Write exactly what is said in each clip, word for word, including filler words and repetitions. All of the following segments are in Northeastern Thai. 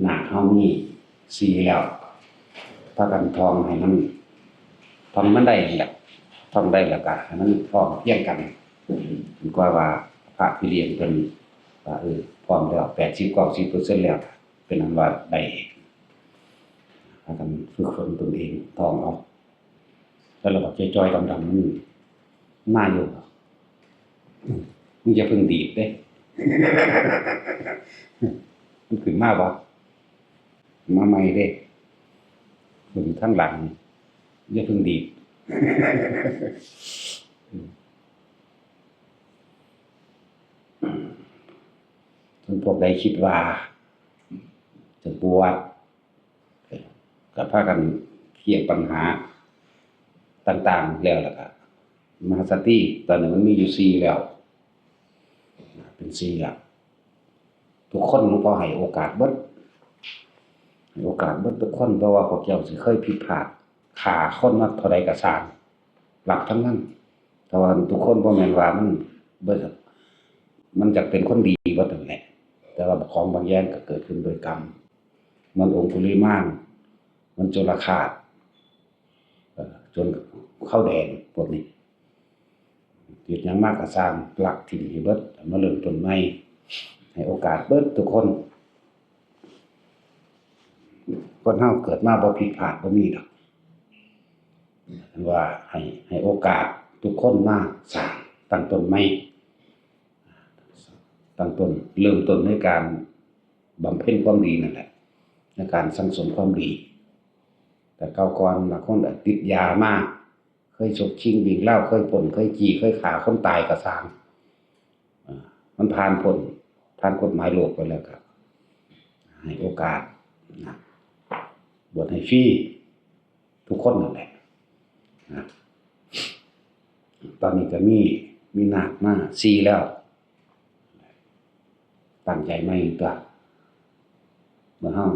นาคเฮามีสี่แล้ว พากันท่องให้มัน ท่องมันได้นี่แหละ ท่องได้แล้วก็ให้มันพร้อมเพรียงกัน ดีกว่าว่าพระพี่เลี้ยงเพิ่นว่า เออ พร้อมแล้ว แปดสิบ เก้าสิบเปอร์เซ็นต์ แล้ว เป็นอันว่าได้เอง พากันฝึกฝนตนเอง ท่องเอา แล้วเราก็จ่อยๆดำๆมันมาอยู่ มึงอย่าเพิ่งดีดเด้ มันขึ้นมาบ่ มาใหม่เด้ ขึ้นข้างหลัง อย่าเพิ่งดีด ส่วนพวกใดคิดว่า จะบวช ก็พากันเคลียร์ปัญหาต่างๆแล้วล่ะครับ มหาสติตอนนี้มันมีอยู่สี่แล้ว เป็นสี่แล้ว ทุกคนหลวงพ่อให้โอกาสเบิด ให้โอกาสเบิดทุกคน เพราะว่าพวกเจ้าสิเคยผิดพลาด ฆ่าคนมาเท่าใดก็ซ่าง รับทั้งนั้น แต่ว่าทุกคนบ่แม่นว่ามันเบิด มันจักเป็นคนดีเบิดนั่นแหละ แต่ว่าของบางอย่างก็เกิดขึ้นโดยกรรม เหมือนองคุลิมาน เหมือนโจรฆาต เอ่อ จนเข้าแดนพวกนี้ เฮ็ดหยังมาก็ซ่าง ลักถิ่มให้เบิด มาเริ่มต้นใหม่ ให้โอกาสเบิดทุกคน คนเฮาเกิดมาบ่ผิดพลาดบ่มีดอก ว่าให้ ให้โอกาสทุกคนมาซ่าง ตั้งต้นใหม่ ตั้งต้น เริ่มต้นในการบำเพ็ญความดีนั่นแหละ ในการสั่งสมความดี แต่คราวก่อนบางคนติดยามา เคยฉกชิงวิ่งราว เคยปล้น เคยจี้ เคยฆ่าคนตายก็ซ่าง อ่า มันผ่านพ้น ผ่านกฎหมายโลกไปแล้วครับ ให้โอกาสนะ บวชให้ฟรีทุกคนนั่นแหละนะ ตอนนี้ก็มี มีนาคมาสี่แล้ว ตั้งใจใหม่ตัว เมื่อเฮา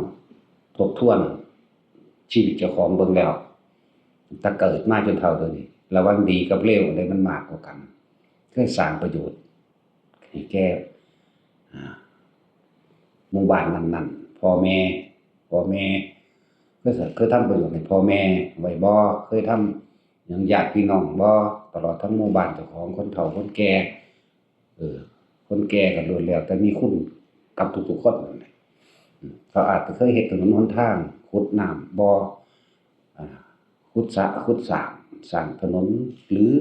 ทบทวนชีวิตเจ้าของเบิ่งแล้ว ตั้งแต่เกิดมาจนเฒ่าเดี๋ยวนี้ ระหว่างดีกับเลวอันใดมันมากกว่ากัน เคยสร้างประโยชน์ให้แก่ อ่า หมู่บ้านนั้นๆ พ่อแม่ พ่อแม่ เคยส- เคยทำประโยชน์ให้พ่อแม่ไว้บ่ เคยทำหยังญาติพี่น้องบ่ ตลอดทั้งหมู่บ้านเจ้าของ คนเฒ่าคนแก่ เออ คนแก่ก็ล้วนแล้วแต่มีคุณกับทุกๆคนนั่นแหละ อืม เขาอาจจะเคยเฮ็ดถนนหนทาง ขุดน้ำบ่อ อ่า ขุดสระ ขุดสร้าง สร้างถนน หรือ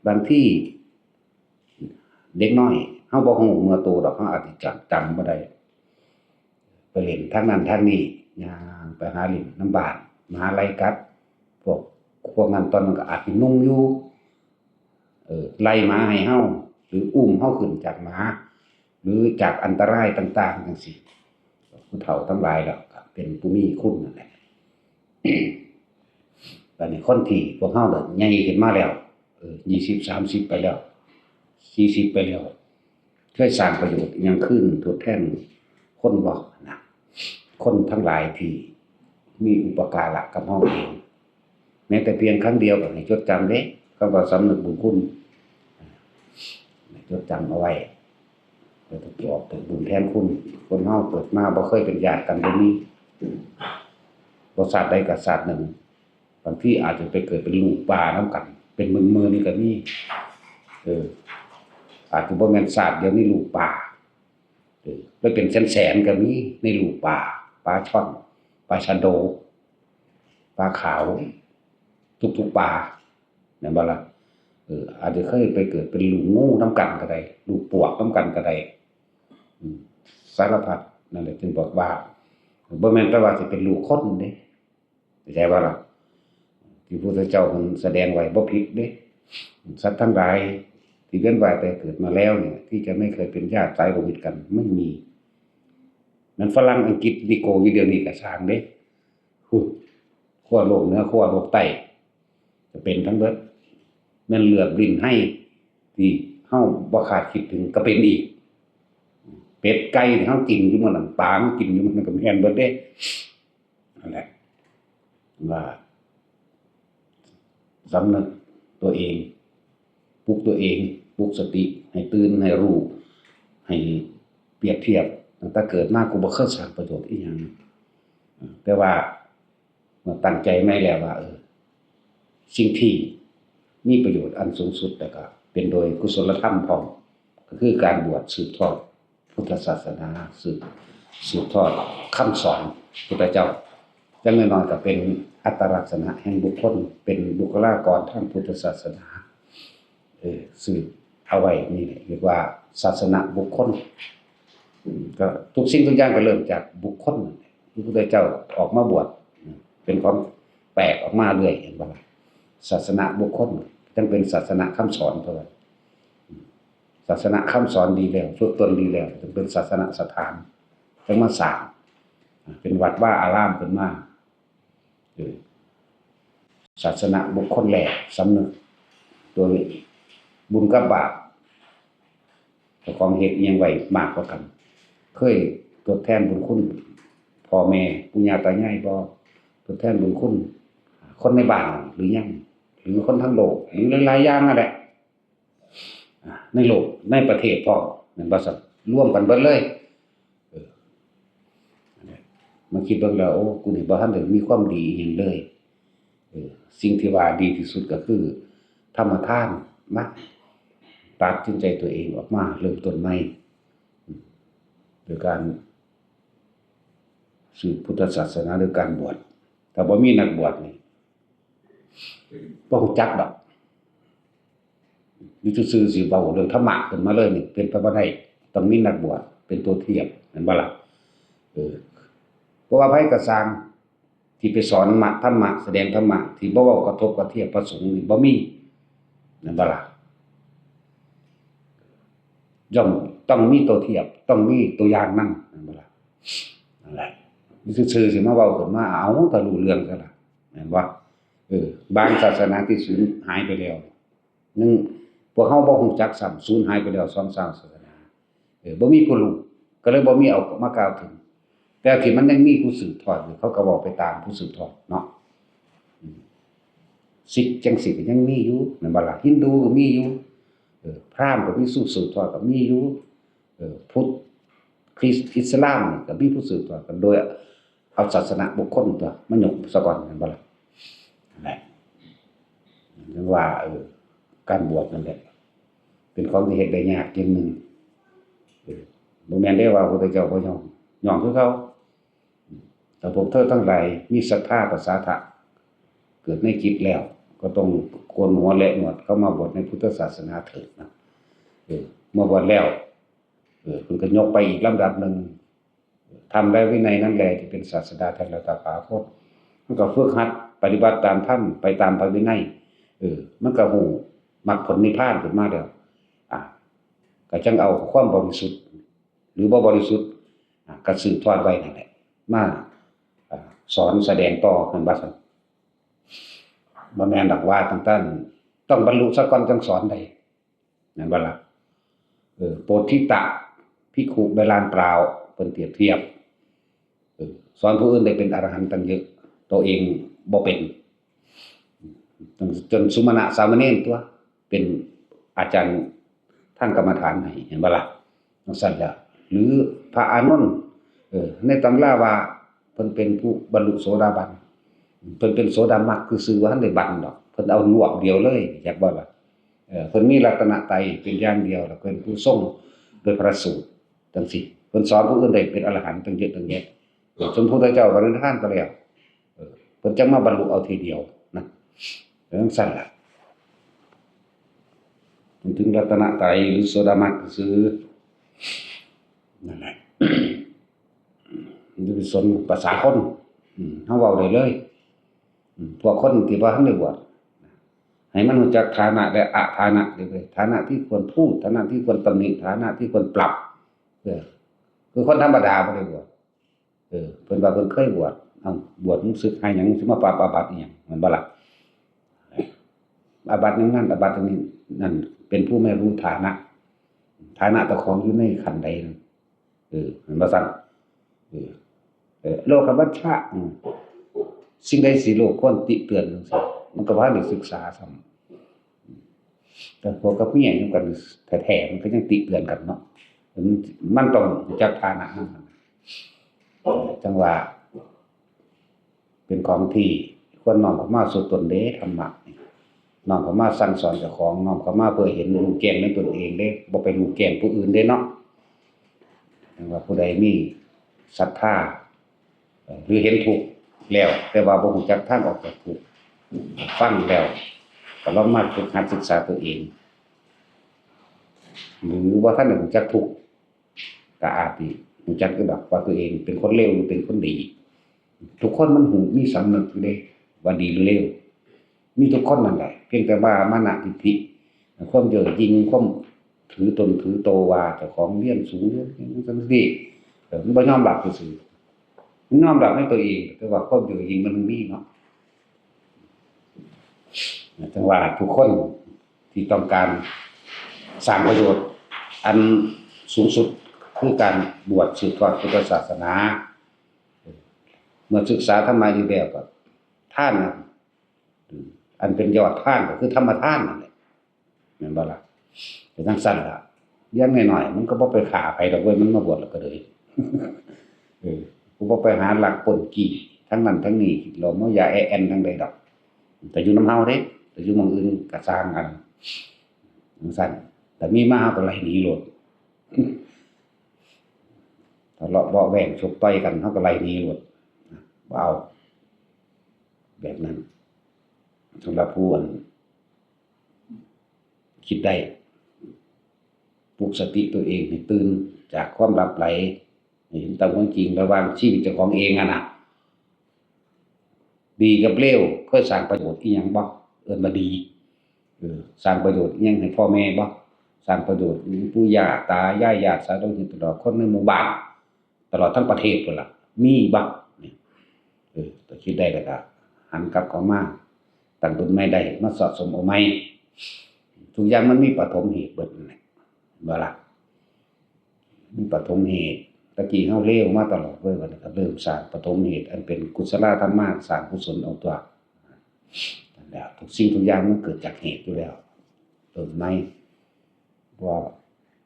บางทีเด็กน้อย เฮาบ่ฮู้เนื้อโตดอก เฮาอาจสิจำ จำบ่ได้ ไปเล่นทางนั้นทางนี้ ย่างไปหาเล่นนำบ้าน มหาลัยกัด พวก พวกนั้นตอนนั้นก็อาจสิหนุ่มอยู่ เออ ไล่หมาให้เฮา หรืออุ้มเฮาขึ้นจากหมา หรือจากอันตรายต่างๆจั่งซี้ ผู้เฒ่าทั้งหลายแล้วก็เป็นผู้มีคุณนั่นแหละ บัดนี้คนที่พวกเฮาน่ะใหญ่ขึ้นมาแล้ว เออ ยี่สิบ สามสิบ ไปแล้ว สี่สิบ ไปแล้ว เคยสร้างประโยชน์อิหยังคืนทดแทนคนบ่นะ คนทั้งหลายที่มีอุปการะกับเฮาเอง แม้แต่เพียงครั้งเดียวก็ให้จดจำเด้ คำว่าสำนึกบุญคุณ ให้จดจำเอาไว้ แล้วก็ตอบแทนบุญแทนคุณ คนเฮาเกิดมาบ่เคยเป็นญาติกัน บ่มี บ่ชาติใดก็ชาติหนึ่ง บางทีอาจจะไปเกิดเป็นลูกปลานำกัน เป็นหมื่นๆนี่ก็มี เออ อาจจะบ่แม่นชาติเดียวในลูกปลา เออ ไปเป็นแสนๆก็มีในลูกปลา ปลาช่อน ปลาชะโด ปลาขาว ทุกๆปลา แม่นบ่ล่ะ เออ อาจจะเคยไปเกิดเป็นลูกงูนำกันก็ได้ ลูกปวกนำกันก็ได้ อืม สารพัด นั่นแหละจึงบอกว่า บ่แม่นแต่ว่าสิเป็นลูกคนเด้ เข้าใจบ่ล่ะ ที่พระพุทธเจ้าเพิ่นแสดงไว้บ่ผิดเด้ สัตว์ทั้งหลายที่เวียนว่ายตายเกิดมาแล้วเนี่ย ที่จะไม่เคยเป็นญาติสายโลหิตกัน ไม่มี แม่นฝรั่งอังกฤษนิโกอยู่เดี๋ยวนี้ก็ซ่างเด้ พุ้น ขั้วโลกเหนือ ขั้วโลกใต้ จะเป็นทั้งเบิด แม่นเลือดลิ้นไห้ที่เฮาบ่คาดคิดถึงก็เป็นอีก เป็ดไก่ที่เฮากินอยู่มื้อนั้น ปลาเฮากินอยู่มื้อนั้นก็แม่นเบิดเด้ นั่นแหละ ว่าสำนึกตัวเอง ปลุกตัวเอง ปลุกสติให้ตื่นให้รู้ ให้เปรียบเทียบ ตั้งแต่เกิดมากูบ่เคยสร้างประโยชน์อีหยัง แต่ว่าเมื่อตั้งใจไม่แล้วว่า เออ สิ่งที่มีประโยชน์อันสูงสุด แล้วก็เป็นโดยกุศลธรรมพร้อม ก็คือการบวชสืบทอดพุทธศาสนา สืบ สืบทอดคำสอนพุทธเจ้า จั่งน้อยๆก็เป็นอัตลักษณะแห่งบุคคล เป็นบุคลากรทางพุทธศาสนา เออ สืบเอาไว้นี่แหละ เรียกว่าศาสนบุคคล อืม ก็ทุกสิ่งทุกอย่างก็เริ่มจากบุคคลนั่นแหละ พระพุทธเจ้าออกมาบวช อืม เป็นของแปลกออกมาเรื่อย เห็นบ่ล่ะ ศาสนบุคคล จั่งเป็นศาสนคำสอนเท่านั้น อืม ศาสนคำสอนดีแล้ว ฝึกตนดีแล้ว จั่งเป็นศาสนสถาน จั่งมาสร้าง เป็นวัดวาอารามขึ้นมา เออ ศาสนบุคคลแรก สำนึกตัวนี้ บุญกับบาป เจ้าของเฮ็ดอิหยังไว้มากกว่ากัน เคยทดแทนบุญคุณพ่อแม่ปู่ย่าตายายบ่ ทดแทนบุญคุณคนในบ้านหรือยัง หรือคนทั้งโลก หรือหลายๆอย่างนั่นแหละ อ่า ในโลก ในประเทศพร้อม แม่นบ่ซั่น รวมกันเบิดเลย เออ มาคิดเบิ่งแล้ว โอ้ กูนี่บ่ทันได้มีความดีอิหยังเลย เออ สิ่งที่ว่าดีที่สุดก็คือธรรมทาน มาตัดสินใจตัวเองออกมาเริ่มต้นใหม่ อืม โดยการสืบพุทธศาสนา โดยการบวช ถ้าบ่มีนักบวชนี่ บ่รู้จักดอก อยู่ซื่อๆ สิเว้าเรื่องธรรมะขึ้นมาเลยนี่เป็นไปบ่ได้ ต้องมีนักบวชเป็นตัวเทียบ แม่นบ่ล่ะ เออ เพราะว่าไผก็ซ่างที่ไปสอนมะ ธรรมะ แสดงธรรมะ ที่บ่เว้ากระทบกระเทียบพระสงฆ์นี่บ่มี แม่นบ่ล่ะ ย่อมต้องมีตัวเทียบ ต้องมีตัวอย่างนำ แม่นบ่ล่ะ นั่นแหละ อยู่ซื่อๆ สิมาเว้าขึ้นมา เอา ก็รู้เรื่องซะล่ะ แม่นบ่ เออ บางศาสนาที่สูญหายไปแล้ว หนึ่ง พวกเฮาบ่รู้จักซ้ำ สูญหายไปแล้วสองสามศาสนา เออ บ่มีผู้รู้ ก็เลยบ่มีเอามากล่าวถึง แต่ที่มันยังมีผู้สืบทอดอยู่ เขาก็เว้าไปตามผู้สืบทอดเนาะ อืม ซิกจั่งซี้ก็ยังมีอยู่ แม่นบ่ล่ะ ฮินดูก็มีอยู่ เออ พราหมณ์ก็มีผู้สืบทอดก็มีอยู่ เออ พุทธ คริสต์ อิสลามนี่ก็มีผู้สืบทอดกัน โดยเอาศาสนบุคคลตั๊วมายกซะก่อน แม่นบ่ล่ะ นั่นแหละ จั่งว่า เออ การบวชนั่นแหละ เป็นของที่เฮ็ดได้ยากอย่างหนึ่ง เออ บ่แม่นเด้ว่าพระพุทธเจ้าบ่ยอม ยอมคือเก่า แต่พวกเธอทั้งหลายมีศรัทธาประสาทะเกิดในจิตแล้ว ก็ต้องโกนหัวและหนวดเข้ามาบวชในพุทธศาสนาเถิดนะ เออ เมื่อบวชแล้ว เออ เพิ่นก็ยกไปอีกลำดับหนึ่ง ธรรมและวินัยนั่นแลที่เป็นศาสดาแทนเราตถาคต มันก็ฝึกหัดปฏิบัติตามธรรม ไปตามพระวินัย เออ มันก็ฮู้มรรคผลนิพพานขึ้นมาแล้ว อ่ะ ก็จั่งเอาความบริสุทธิ์ หรือบ่บริสุทธิ์ อ่ะ ก็สืบทอดไว้นั่นแหละ มา อ่ะ สอนแสดงต่อ แม่นบ่ซั่น บ่แม่นดอกว่าตั้งแต่ต้องบรรลุซะก่อนจั่งสอนได้ แม่นบ่ล่ะ เออ โปททิตะ ภิกขุใบลานเปล่า เพิ่นเปรียบเทียบ เออ สอนผู้อื่นได้เป็นอรหันต์ตั้งเยอะ ตัวเองบ่เป็น จนสุมาณะสามเณรตั๊ว เป็นอาจารย์ทางกรรมฐานให้ แม่นบ่ล่ะ จั่งซั่นแหละ หรือพระอานนท์ เออ ในตำราว่าเพิ่นเป็นผู้บรรลุโสดาบัน เพิ่นเป็นโสดามัคคือซื่อว่าทันได้บันดอก เพิ่นเอารวบเดียวเลย อยากว่าล่ะ เออ เพิ่นมีรัตนตรัยเป็นอย่างเดียว แล้วเพิ่นผู้ทรงโดยพระสูตรจั่งซี้ เพิ่นสอนผู้อื่นได้เป็นอรหันต์ตั้งเยอะตั้งแยะ เออ สมพุทธเจ้าปรินิพพานไปแล้ว เออ เพิ่นจั่งมาบรรลุเอาทีเดียวนะ จั่งซั่นล่ะ มันถึงรัตนตรัยหรือโสดามัคคือซื่อ นั่นแหละ มันจะไปสนภาษาคน อืม เฮาเว้าได้เลย อืม พวกคนที่บ่ทันได้บวช ให้มันรู้จักฐานะและอฐานะเด้อเว้ย ฐานะที่ควรพูด ฐานะที่ควรตำหนิ ฐานะที่ควรปรับ เออ คือคนธรรมดาบ่ได้บวช เออ เพิ่นว่าเพิ่นเคยบวช เอ้า บวชมึงสึกหาหยัง สิมาปรับอาบัติอีหยัง แม่นบ่ล่ะ อาบัติอย่างนั้น อาบัติอย่างนี้ นั่นเป็นผู้ไม่รู้ฐานะ ฐานะเจ้าของอยู่ในขั้นใดนั่น เออ แม่นบ่ซั่น เออ เออ โลกวัชชะ อืม สิ่งใดสิโลกควรติเตือนจั่งซี้ มันก็บ่ทันได้ศึกษาซ้ำ แต่ผัวกับเมียอยู่กันแท้ๆ มันก็ยังติเตียนกันเนาะ มัน มันต้องรู้จักฐานะมัน จังว่า เป็นของที่ควรน้อมเข้ามาสู่ตนเด้ ธรรมะนี่ น้อมเข้ามาสั่งสอนเจ้าของ น้อมเข้ามาเพื่อเห็นรู้แจ้งในตนเองเด้ บ่ไปรู้แจ้งผู้อื่นเด้เนาะ จังว่าผู้ใดมีศรัทธา เอ่อ หรือเห็นทุกข์แล้ว แต่ว่าบ่รู้จักทางออกจากทุกข์ ฟังแล้ว ก็ลองมาฝึกหัดศึกษาตัวเอง หรือว่าท่านได้รู้จักทุกข์ ก็อาจสิรู้จักอยู่ดอกว่าตัวเองเป็นคนเลวหรือเป็นคนดี ทุกคนมันรู้ มีสำนึกอยู่เด้ ว่าดีหรือเลว มีทุกคนนั่นแหละ เพียงแต่ว่ามานะทิฏฐิ ความเย่อหยิ่ง ความถือตนถือโตว่าเจ้าของเรียนสูง เรียนหยังจังซี้ เออ มันบ่ยอมรับซื่อๆ มันยอมรับในตัวเอง แต่ว่าความเย่อหยิ่งมันมีเนาะ จังว่าทุกคนที่ต้องการสร้างประโยชน์อันสูงสุด คือการบวชสืบทอดพุทธศาสนา เมื่อศึกษาธรรมะอยู่แล้วก็ ทานน่ะ อืม อันเป็นยอดทานก็คือธรรมทานนั่นแหละ แม่นบ่ล่ะ? เป็นจั่งซั้นล่ะ อย่างน้อยๆ มันก็บ่ไปฆ่าไผดอกเว้ย มันมาบวชแล้วก็เลย เออ กูบ่ไปหาลักปล้นจี้ทั้งนั้นทั้งนี้ เหล้าเมายาแอแอนทั้งใดดอก แต่อยู่นำเฮาเด้ แต่อยู่หม่องอื่นก็ซ่างกัน จั่งซั้น แต่มีมาเฮาก็ไล่หนีโลด ทะเลาะเบาะแว้งชกต่อยกัน เฮาก็ไล่หนีโลด บ่เอา แบบนั้น สำหรับผู้อัน คิดได้ ปลุกสติตัวเองให้ตื่นจากความหลับไหล ให้เห็นตามความจริงระหว่างชีวิตเจ้าของเองอะนะ ดีกับเลว เคยสร้างประโยชน์อีหยังบ่ เอิ้นว่าดี เออ สร้างประโยชน์อีหยังให้พ่อแม่บ่ สร้างประโยชน์ให้ปู่ย่าตายาย ญาติสายโลหิต ตลอดคนในหมู่บ้าน ตลอดทั้งประเทศพู้นล่ะ มีบ่ เนี่ย เออ ถ้าคิดได้แล้วก็หันกลับเข้ามาตั้งต้นใหม่ได้ มาสะสมเอาใหม่ ทุกอย่างมันมีปฐมเหตุเบิดนั่นแหละ บ่ล่ะ มีปฐมเหตุ ตะกี้เฮาเลวมาตลอดเว้ย บัดนี้ก็เริ่มสร้างปฐมเหตุ อันเป็นกุศลธรรมะ สร้างกุศลเอาตัว นั่นแหละ ทุกสิ่งทุกอย่างมันเกิดจากเหตุอยู่แล้ว ต้นไม้ ว่า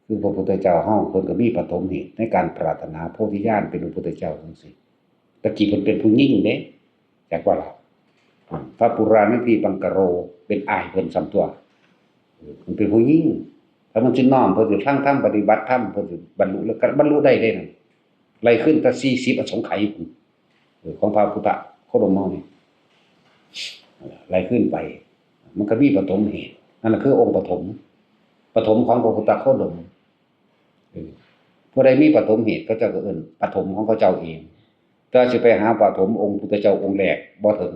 คือพระพุทธเจ้าเฮา เพิ่นก็มีปฐมเหตุในการปรารถนาโพธิญาณเป็นพระพุทธเจ้าจั่งซี้ ตะกี้เพิ่นเป็นผู้หญิงเด้ จักว่าล่ะ พระปุราณพีปังกโร เป็นอ้ายเพิ่นซ้ำตัว เออ เพิ่นเป็นผู้หญิง ถ้ามันสิน้อม เพิ่นสิฟังธรรม ปฏิบัติธรรม เพิ่นสิบรรลุ แล้วก็บรรลุได้เด้นั่น ไล่คืนแต่สี่สิบอสงไขยพุ้น เออ ของพระพุทธโคดมเฮานี่ เออ ไล่คืนไป มันก็มีปฐมเหตุ นั่นแหละคือองค์ปฐม ปฐมของพระพุทธโคดม เออ ผู้ใดมีปฐมเหตุ เขาเจ้าก็เอิ้นปฐมของเขาเจ้าเอง แต่สิไปหาปฐมองค์พุทธเจ้าองค์แรกบ่ถึง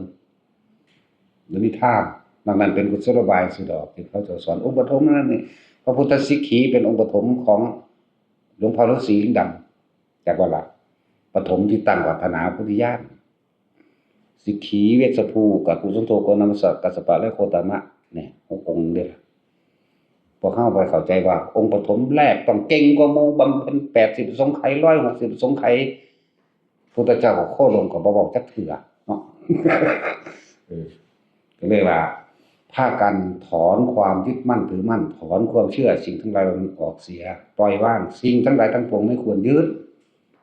หรือนิทาน นอกนั้นเป็นกุศโลบายซื่อดอก ที่เขาเจ้าสอน องค์ปฐมนั่นนี่ พระพุทธสิกขีเป็นองค์ปฐมของหลวงพ่อฤาษีลิงดำ จักว่าล่ะ ปฐมที่ตั้งวัฒนาพุทธญาณ สิกขี เวสสภู กักขุสันโธ โกณมัสสะ กัสสปะ และโคตมะ เนี่ย หกองค์เด้อ พวกเฮาไปเข้าใจว่าองค์ปฐมแรกต้องเก่งกว่าหมู่ บำเพ็ญแปดสิบอสงไขย ร้อยหกสิบอสงไขย พุทธเจ้าก็โคดมก็บ่เว้าจักเทื่อเนาะ เออ ก็เลยว่า พากันถอนความยึดมั่นถือมั่น ถอนความเชื่อสิ่งทั้งหลายเหล่านั้นออกเสีย ปล่อยวาง สิ่งทั้งหลายทั้งปวงไม่ควรยึด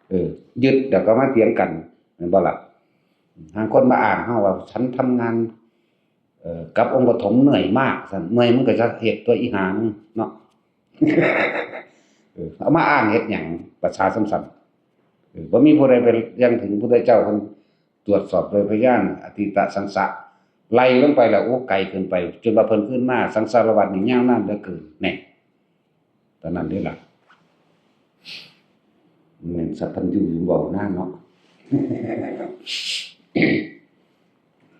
เออ ยึดแล้วก็มาเถียงกัน แม่นบ่ล่ะ? บางคนมาอ้างเฮาว่า "ฉันทำงาน เอ่อ กับองค์ปฐมเหนื่อยมาก" ซั่น เมื่อยมึงก็จะเฮ็ดตัวอีหามึงเนาะ เออ เอามาอ้างเฮ็ดหยัง ประชาสัมพันธ์ เออ บ่มีผู้ใดไปยังถึงพุทธเจ้า เพิ่นตรวจสอบโดยพยานอตีตะสังสะ ไล่ลงไปแล้ว โอ้ ไกลเกินไป จนว่าเพิ่นขึ้นมา สังสารวัฏนี่ยาวนานเหลือเกิน แน่ ตอนนั้นเด้ล่ะ แม่นสัพพัญญูอยู่เว้าหน้าเนาะ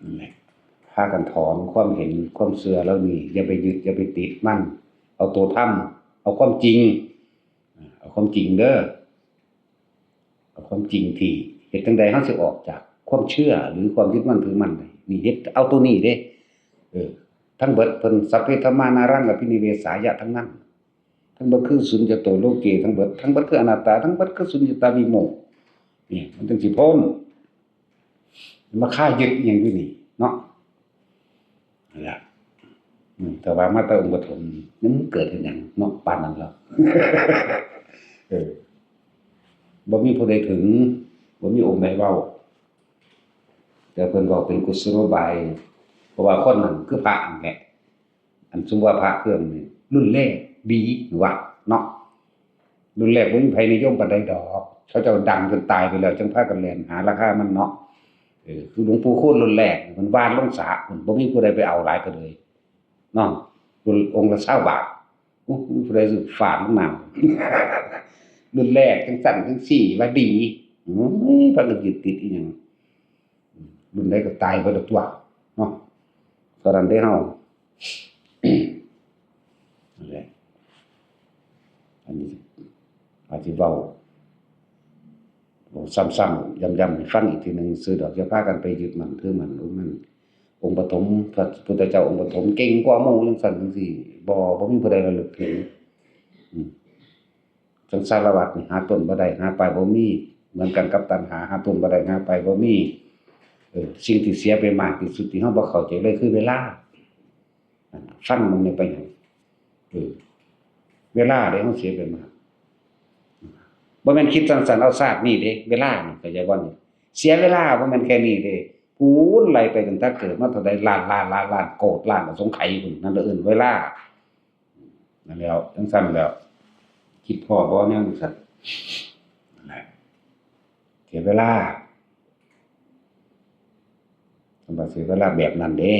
นั่นแหละ พากันถอนความเห็น ความเชื่อเหล่านี้ อย่าไปยึด อย่าไปติดมัน เอาตัวธรรม เอาความจริง เอาความจริงเด้อ เอาความจริงที่เฮ็ดจั่งใดเฮาสิออกจากความเชื่อหรือความยึดมั่นถือมั่นได้ นี่เฮ็ดเอาตัวนี้เด้ เออ ทั้งเบิดเพิ่น สัพเพธัมมานารังอภินิเวสายะ ทั้งนั้น ทั้งเบิดคือสุญญโตโลเก ทั้งเบิด ทั้งเบิดคืออนัตตา ทั้งเบิดคือสุญญตาวิโมกข์ นี่มันจั่งสิพ้น มาคายึดอิหยังอยู่นี่เนาะ นั่นล่ะ อืม แต่ว่ามาแต่องค์ปฐม นี่มันเกิดเป็นหยังเนาะ ปานนั้นแล้ว เออ บ่มีผู้ใดถึง บ่มีองค์ใดเว้า แต่เพิ่นเว้าเป็นกุศโลบาย เพราะว่าคนนั้นคือพระนั่นแหละ อันซุมว่าพระเครื่องนี่ รุ่นแรกดีว่าเนาะ รุ่นแรกบ่มีไผนิยมปานใดดอก เขาเจ้าดังจนตายไปแล้ว จั่งพากันแล่นหาราคามันเนาะ เออ คือหลวงปู่คูณรุ่นแรก มันวาดลงสระ มันบ่มีผู้ใดไปเอาหลายก็เลย เนาะ รุ่นองค์ละซาวบาท โอ้ ผู้ใดสิฝากลงน้ำ รุ่นแรกจั่งซั่นจั่งซี่ ว่าดี โอ้ย พากันยึดติดอีหยัง รุ่นใดก็ตายเบิดละตัว เนาะ เท่านั้นเด้เฮา นั่นแหละ อันนี้อาจสิเว้า เว้าซ้ำๆ ย้ำๆ ให้ฟังอีกทีหนึ่ง ซื่อดอก อย่าพากันไปยึดมั่นถือมั่น โอ้ มัน องค์ปฐม พระพุทธเจ้าองค์ปฐมเก่งกว่าหมู่จั่งซั่นจั่งซี่ บ่ บ่มีผู้ใดระลึกถึง อืม สังสารวัฏนี่หาต้นบ่ได้ หาปลายบ่มี เหมือนกันกับตัณหา หาต้นบ่ได้ หาปลายบ่มี เออ สิ่งที่เสียไปมากที่สุดที่เฮาบ่เข้าใจเลยคือเวลา ฟังมันเนี่ยไปหยัง เออ เวลาเด้เฮาเสียไปมาก บ่แม่นคิดสั้นๆ เอาชาตินี้เด้ เวลานี่ เข้าใจบ่นี่ เสียเวลาบ่แม่นแค่นี้เด้ พู้นไล่ไปตั้งแต่เกิดมาเท่าใด ล้านล้านล้านล้าน โกดล้านอสงไขยพุ้น นั่นละเอิ้นเวลา นั่นแล้ว จั่งซั่นแล้ว คิดพ้อบ่แนวจั่งซั่น นั่นแหละ เสียเวลา คำว่าเสียเวลาแบบนั้นเด้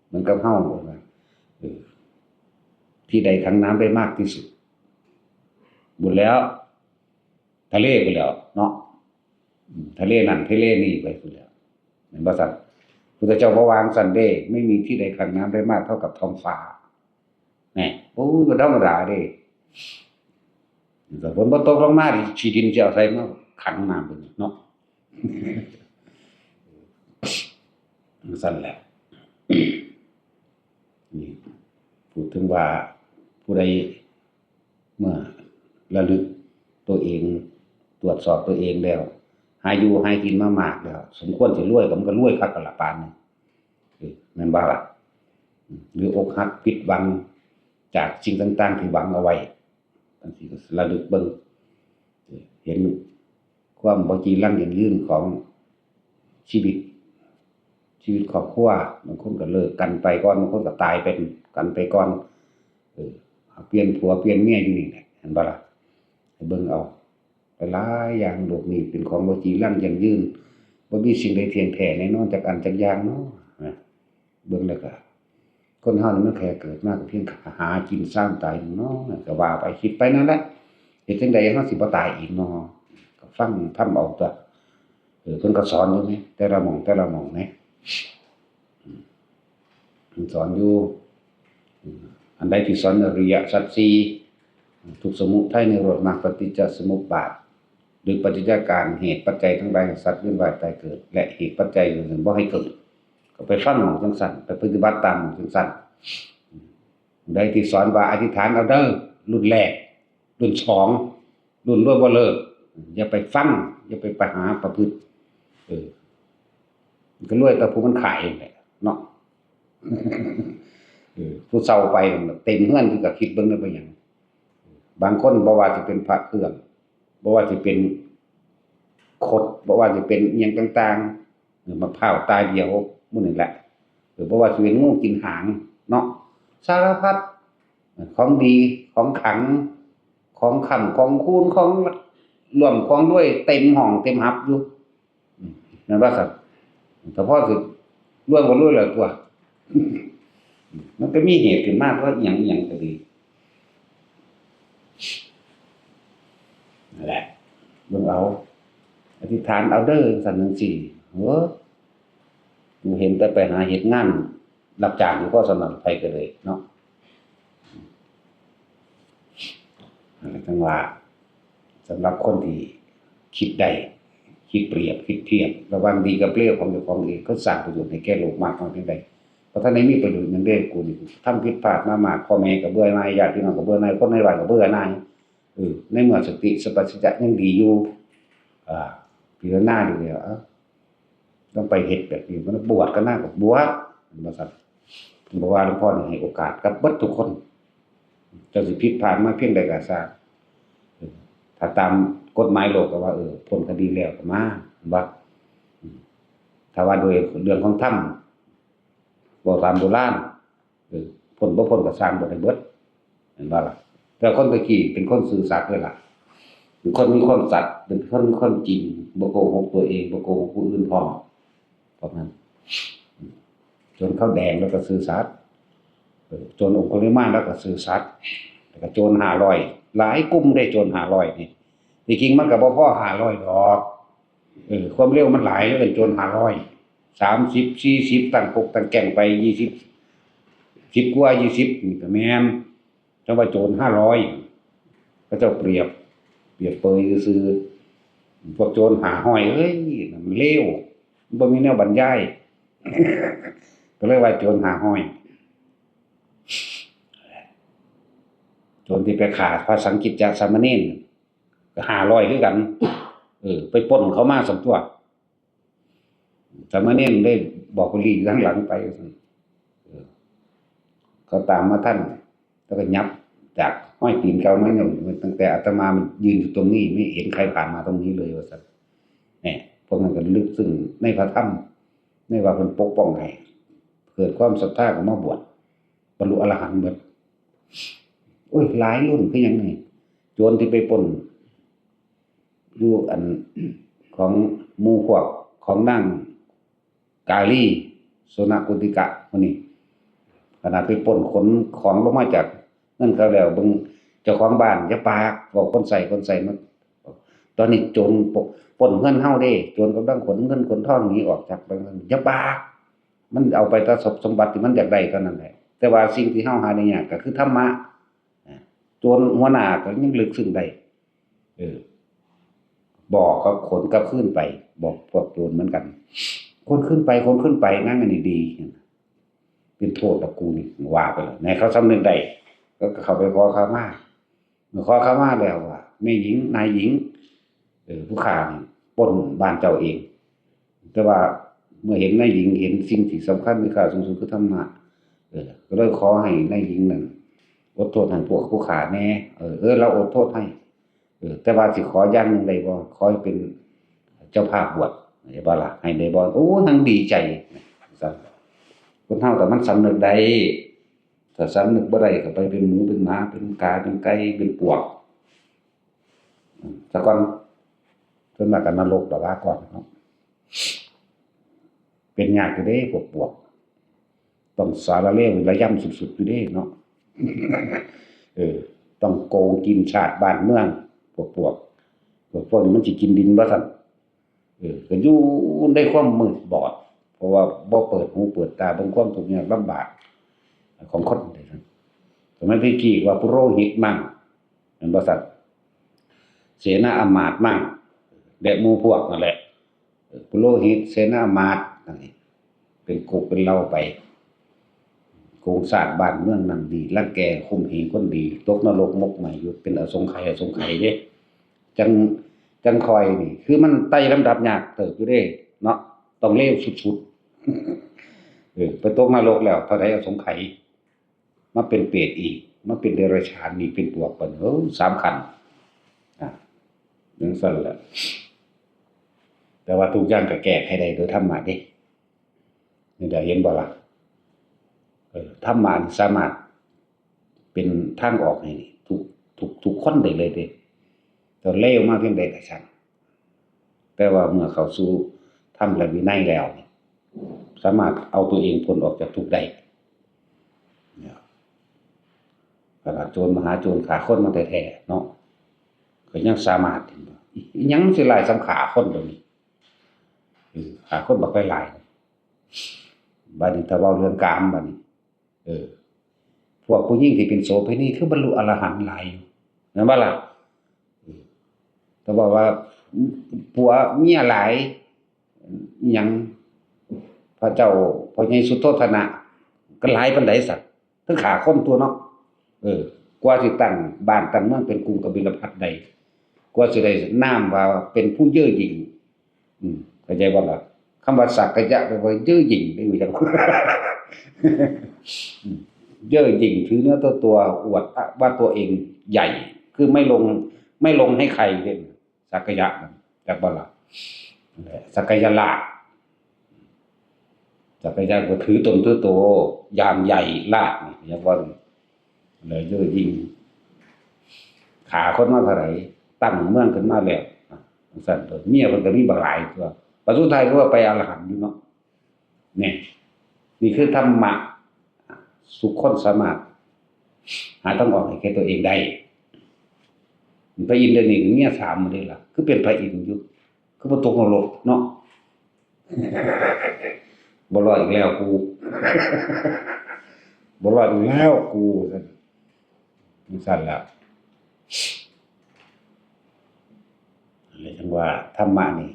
เหมือนกับเฮาว่า เออ ที่ใดขังน้ำได้มากที่สุด พุ้นแล้ว ทะเลพุ้นแล้วเนาะ อืม ทะเลนั่นทะเลนี่ไปพุ้นแล้ว แม่นบ่ซั่น พุทธเจ้าบ่ว่าจั่งซั่นเด้ ไม่มีที่ใดขังน้ำได้มากเท่ากับท้องฟ้า แหม โอ้ย บ่ธรรมดาเด้ ถ้าฝนบ่ตกลงมานี่ ขี้ดินสิเอาไสมาขังน้ำพุ้นเนาะ จั่งซั่นแหละ นี่ พูดถึงว่าผู้ใดเมื่อระลึกตัวเอง ตรวจสอบตัวเองแล้ว หาอยู่หากินมามากแล้ว สมควรสิรวยก็มันก็รวยคักกันละปานนี้ เออ แม่นบ่ล่ะ หรืออกหักผิดหวังจากสิ่งต่างๆที่หวังเอาไว้ จั่งซี้ก็ระลึกเบิ่ง เห็นความบ่จีรังยั่งยืนของชีวิต ชีวิตครอบครัว บางคนก็เลิกกันไปก่อน บางคนก็ตายเป็นกันไปก่อน เออ เปลี่ยนผัวเปลี่ยนเมียอยู่นี่แหละ เห็นบ่ล่ะ ให้เบิ่งเอา หลายๆอย่างโลกนี้เป็นของบ่จีรังยั่งยืน บ่มีสิ่งใดเที่ยงแท้แน่นอนจักอันจักอย่างเนาะ นะ เบิ่งแล้วก็ คนเฮานี่มันแค่เกิดมาก็เพียงหากินซ่างตายเนาะ ก็ว่าไป คิดไปนั่นแหละ เฮ็ดจั่งใดเฮาสิบ่ตายอีกเนาะ ก็ฟังธรรมเอาตัว เออ เพิ่นก็สอนอยู่นี่ แต่ละหม่อง แต่ละหม่องนี่ อืม เพิ่นสอนอยู่ อืม อันใดที่สอนอริยสัจสี่ ทุกข์สมุทัยนิโรธมรรคปฏิจจสมุปบาท หรือปฏิจจการ เหตุปัจจัยทั้งหลายให้สัตว์เวียนว่ายตายเกิด และเหตุปัจจัยอื่นๆบ่ให้เกิด ก็ไปฟังหม่องจั่งซั่น ไปปฏิบัติตามหม่องจั่งซั่น ใดที่สอนว่าอธิษฐานเอาเด้อ รุ่นแรก รุ่นสอง รุ่นรวยบ่เลิก อย่าไปฟัง อย่าไป ไปหาประพฤติ เออ มันก็รวยแต่ผู้มันขายนั่นแหละเนาะ เออ ผู้เซาไปนั่นแหละ เต็มเฮือน คือก็คิดเบิ่งได้เป็นหยัง บางคนบ่ว่าสิเป็นพระเครื่อง บ่ว่าสิเป็นคด บ่ว่าสิเป็นอิหยังต่างๆ เออ มะพร้าวตาเดียวหมู่นี่แหละ เออ บ่ว่าสิเป็นงูกินหางเนาะ สารพัด ของดี ของขลัง ของค้ำ ของคูณ ของร่วม ของรวย เต็มห้อง เต็มหับอยู่ อืม แม่นบ่ครับ แต่พอสิรวยก็รวยแล้วตัว มันก็มีเหตุขึ้นมา เพราะอิหยังอิหยังก็ดี นั่นแหละ เบิ่งเอา อธิษฐานเอาเด้อ จั่งซั่นจั่งซี้ เออ กูเห็นแต่ไปหาเฮ็ดงานรับจ้างอยู่ พอสำหรับไผก็เลยเนาะ นั่นแหละ จั่งว่า สำหรับคนที่คิดได้ คิดเปรียบ คิดเทียบ ระหว่างดีกับเลวของเจ้าของเอง ก็สร้างประโยชน์ให้แก่โลกมากน้อยเพียงใด บ่ทันได้มีประโยชน์หยังเด้ กูนี่ทำผิดพลาดมามาก พ่อแม่ก็เบื่อหน่าย ญาติพี่น้องก็เบื่อหน่าย คนในบ้านก็เบื่อหน่าย เออ ในเมื่อสติสัมปชัญญะยังดีอยู่ อ่า พิจารณาดูแล้ว เอ้า ต้องไปเฮ็ดแบบนี้ มันบวชก็น่าก็บวช ว่าซั่น เพราะว่าหลวงพ่อนี่ให้โอกาสกับเบิดทุกคน เจ้าสิผิดพลาดมาเพียงใดก็ซ่าง ถ้าตามกฎหมายโลกก็ว่า เออ พ้นคดีแล้วก็มา บ่ ถ้าว่าโดยเรื่องของธรรม เว้าตามโบราณ เออ พ้นบ่พ้นก็ซ่างบ่ได้เบิด เห็นบ่ล่ะ แต่คนตะกี้เป็นคนซื่อสัตย์เลยล่ะ เป็นคนมีความสัตย์ เป็นคนมีความจริง บ่โกหกตัวเอง บ่โกหกผู้อื่นพร้อม พวกนั้น โจรข้าวแดงแล้วก็ซื่อสัตย์ เออ โจรองคุลิมานแล้วก็ซื่อสัตย์ แล้วก็โจรห้าร้อย หลายกลุ่มได้โจรห้าร้อยนี่ ที่จริงมันก็บ่พอห้าร้อยดอก เออ ความเร็วมันหลายเหลือเกิน โจรห้าร้อย สามสิบ สี่สิบ ตั้งกกตั้งแก๊งไป ยี่สิบ สิบกว่า ยี่สิบ นี่ก็แม่น จั่งว่าโจรห้าร้อย เขาเจ้าเปรียบ เปรียบเปยซื่อๆ พวกโจรห้าร้อย เอ้ย มันเลว มันบ่มีแนวบรรยาย ก็เลยว่าโจรห้าร้อย โจรที่ไปฆ่าพระสังกิจจสามเณร ก็ห้าร้อยคือกัน เออ ไปปล้นเขามาซั่นตั่ว สามเณรได้บอกว่าหลีกทางหลังไป เออ เขาตามมาทัน แล้วก็ยับจากห้อยตีนเก่ามาเนี่ย ตั้งแต่อาตมายืนอยู่ตรงนี้ ไม่เห็นใครผ่านมาตรงนี้เลย ว่าซั่น เนี่ย พวกนั้นก็ลึกซึ้งในพระธรรม ในว่าเพิ่นปกป้องให้ เกิดความศรัทธาก็มาบวช บรรลุอรหันต์เบิด โอ้ย หลายรุ่นคือหยังนี่ โจรที่ไปปล้น อยู่อันของหมู่พวกของนางกาลี โสนกุติกะ มื้อนี้ ขนาดไปปล้นขนของลงมาจากนั่นเขาแล้ว เบิ่งเจ้าของบ้าน อย่าปาก บอกคนใช้ คนใช้มัน ตอนนี้โจรปล้นเฮือนเฮาเด้ โจรกำลังขนเงินขนทองหนีออกจากบ้าน อย่าปาก มันเอาไปแต่ทรัพย์สมบัติที่มันอยากได้เท่านั้นแหละ แต่ว่าสิ่งที่เฮาหาได้ยากก็คือธรรมะ อ่า โจรหัวหน้าก็ยังลึกซึ้งได้ เออ บอกเขาขนกลับคืนไป บอกพวกโจรเหมือนกัน ขนขึ้นไป ขนขึ้นไป นั่งอันนี้ดี เป็นโทษกับกูนี่ ว่าไปเลย ในเขาสำนึกได้ ก็เข้าไปขอขมา เมื่อขอขมาแล้วว่า แม่หญิง นายหญิง เออ ผู้ฆ่านี่ปล้นบ้านเจ้าเอง แต่ว่าเมื่อเห็นนายหญิง เห็นสิ่งที่สำคัญมีค่าสูงสุดคือธรรมะ เออ ก็เลยขอให้นายหญิงนั่นอดโทษให้พวกผู้ฆ่าแน่ เออ เออ เราอดโทษให้ เออ แต่ว่าสิขออย่างหนึ่งได้บ่ ขอให้เป็นเจ้าภาพบวช ได้บ่ล่ะ ให้ได้บ่ โอ้ ทั้งดีใจ ซั่น คนเฮาแต่มันสำนึกได้ ถ้าสำนึกบ่ได้ก็ไปเป็นหมูเป็นหมา เป็นกา เป็นไก่ เป็นปวก อืม ซะก่อน ส่วนมากก็นรกดอกว่าก่อนเนาะ เป็นยากอยู่เด้ พวกปวก ต้องสารเลวระยำสุดๆอยู่เด้เนาะ เออ ต้องโกงกินชาติบ้านเมือง พวกปวก พวก พวกนี้มันสิกินดินบ่ซั่น เออ ก็อยู่ในความมืดบอด เพราะว่าบ่เปิดหูเปิดตาเบิ่งความทุกข์ยากลำบากของคนเด้ซั่น สมัยตะกี้ว่าปุโรหิตมั่ง แม่นบ่ซั่น เสนาอำมาตย์มั่ง และหมู่พวกนั่นแหละ เออ ปุโรหิต เสนาอำมาตย์ นั่นนี่ เป็นกุกเป็นเหล่าไป โกงชาติบ้านเมืองนั่นดี รังแกข่มเหงคนดี ตกนรกหมกไหม้อยู่ เป็นอสงไขย อสงไขยเด้ จั่ง จั่งค่อยนี่ คือมันไต่ลำดับยากเติบอยู่เด้ เนาะ ต้องเลวสุดๆ เออ ไปตกนรกแล้ว เท่าใดอสงไขย มาเป็นเปรตอีก มาเป็นเดรัจฉานอีก เป็นปวกบัดนี้ เออ สามขั้น อ่ะ จั่งซั่นแหละ แต่ว่าทุกอย่างก็แก้ไขได้โดยธรรมะเด้ นี่เด้ เห็นบ่ล่ะ เออ ธรรมะนี่สามารถเป็นทางออกให้ทุก ทุก ทุกคนได้เลยเด้ ตอนเลวมาเพียงใดก็ช่าง แต่ว่าเมื่อเข้าสู่ธรรมและวินัยแล้ว สามารถเอาตัวเองพ้นออกจากทุกข์ได้ เนี่ย ขนาดโจรมหาโจรฆ่าคนมาแท้ๆเนาะ ก็ยังสามารถ เห็นบ่ อิหยังสิหลายส่ำฆ่าคนเดี๋ยวนี้ เออ ฆ่าคนบักหลายๆ บัดนี้ถ้าเว้าเรื่องกามบัดนี้ เออ พวกผู้หญิงที่เป็นโสเภณีคือบรรลุอรหันต์หลายอยู่ แม่นบ่ล่ะ เออ แต่ว่า ว่าผัวเมียหลาย อิหยัง พระเจ้า พ่อใหญ่สุโธทนะ ก็หลายปานใดสัก ถึงฆ่าคนตัวเนาะ เออ กว่าสิตั้งบ้านตั้งเมืองเป็นกรุงกบิลพัสดุได้ กว่าสิได้นามว่าเป็นผู้เย่อหยิ่ง อืม เข้าใจบ่ล่ะ คำว่าสักกะยะแปลว่าเย่อหยิ่งได้ไหมครับ เย่อหยิ่งถือเนื้อถือตัว อวดว่าตัวเองใหญ่ คือไม่ลง ไม่ลงให้ใครเล่น สักกะยะ จักบ่ล่ะ สักกะยะราช สักกะยะก็ถือตนถือตัวอย่างใหญ่ราชนี่ อย่าว่าเลยเย่อหยิ่ง ขาคนมาเท่าไหร่ ตั้งเมืองขึ้นมาแล้ว อ่ะ จังซั่นตัว เมียเพิ่นก็มีบักหลายตัว ปัจจุบันก็ว่าไปอรหันต์อยู่เนาะ เนี่ย นี่คือธรรมะ ทุกคนสามารถหาทางออกให้แก่ตัวเองได้ พระอินทร์เดี๋ยวนี้ก็เมียสามหมดเลยล่ะ คือเป็นพระอินทร์อยู่ คือบ่ตกนรกเนาะ บ่รอดอีกแล้วกู บ่รอดอีกแล้วกู จังซั่นล่ะ เลยจังว่าธรรมะนี่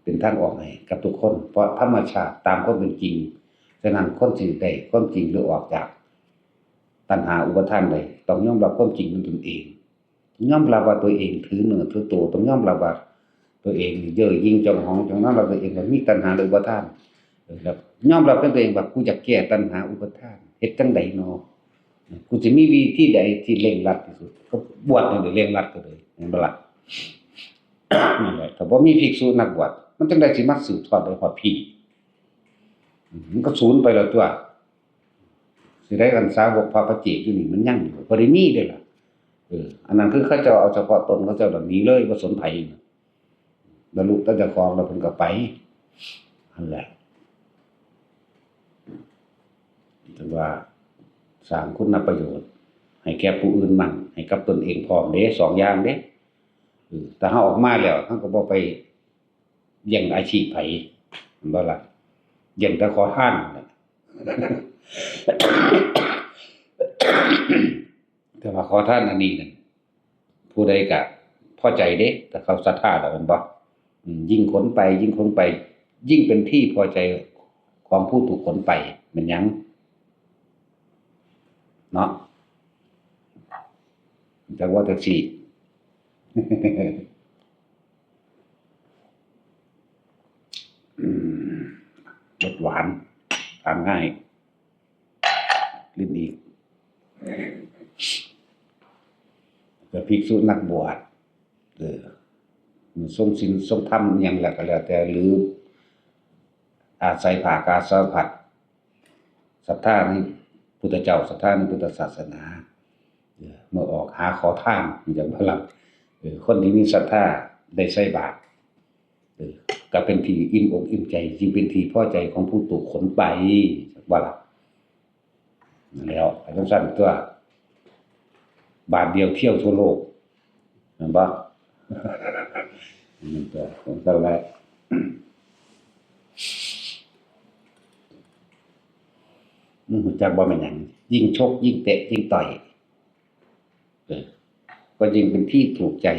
เป็นทางออกให้กับทุกคน เพราะธรรมชาติตามความเป็นจริง ฉะนั้นคนสิได้ความจริงหรือออกจากตัณหาอุปาทานได้ ต้องยอมรับความจริงของตนเอง ยอมรับว่าตัวเองถือเนื้อถือตัว ต้องยอมรับว่าตัวเองเย่อหยิ่งจองหอง ต้องยอมรับตัวเองว่ามีตัณหาและอุปาทาน เออ แล้วยอมรับเป็นตัวเองว่ากูอยากแก้ตัณหาอุปาทาน เฮ็ดจั่งใดเนาะ กูสิมีวิธีใดที่เร่งรัดที่สุด ก็บวชนี่แหละเร่งรัดก็เลย เห็นบ่ล่ะ นั่นแหละ ถ้าบ่มีภิกษุนักบวช มันจั่งใดสิมาสืบทอดได้ฮอดพี้ อืม มันก็สูญไปแล้วตัว สิได้กันสาวกพระปัจเจกอยู่นี่มันยังอยู่ บ่ได้มีเด้ล่ะ เออ อันนั้นคือเขาเจ้าเอาเฉพาะตนเขาเจ้าแล้วหนีเลย บ่สนไผ บรรลุแต่เจ้าของแล้วเพิ่นก็ไป นั่นแหละ ถือว่าสร้างคุณประโยชน์ให้แก่ผู้อื่นมั่ง ให้กับตนเองพร้อมเด้ สองอย่างเด้ เออ แต่เฮาออกมาแล้ว เฮาก็บ่ไปแย่งอาชีพไผ แม่นบ่ล่ะ แย่งแต่ขอทานนั่นแหละ แต่ว่าขอทานอันนี้นั่น ผู้ใดก็พอใจเด้ ถ้าเขาศรัทธาแล้วแม่นบ่ อืม ยิ่งขนไป ยิ่งขนไป ยิ่งเป็นที่พอใจของผู้ถูกขนไป แม่นหยัง เนาะ จั่งว่าจั่งซี้ อืม รสหวาน ทานง่าย ลิ้นอีก แต่ภิกษุนักบวช เออ ทรงศีลทรงธรรมอิหยังแล้วก็แล้วแต่ หรืออาศัยผ้ากาสาวพัสตร์ ศรัทธาในพุทธเจ้า ศรัทธาในพุทธศาสนา เออ เมื่อออกหาขอทาน อย่างพลัง เออ คนที่มีศรัทธาได้ใส่บาตร เออ ก็เป็นที่อิ่มอกอิ่มใจ จึงเป็นที่พอใจของผู้ถูกขนไป ว่าล่ะ นั่นแหล้ว จั่งซั่นตัว บาทเดียวเที่ยวทั่วโลก แม่นบ่ นั่นตัว จั่งซั่นแหละ มึงรู้จักบ่แม่นหยัง ยิ่งชก ยิ่งเตะ ยิ่งต่อย เออ ก็ยิ่งเป็นที่ถูกใจ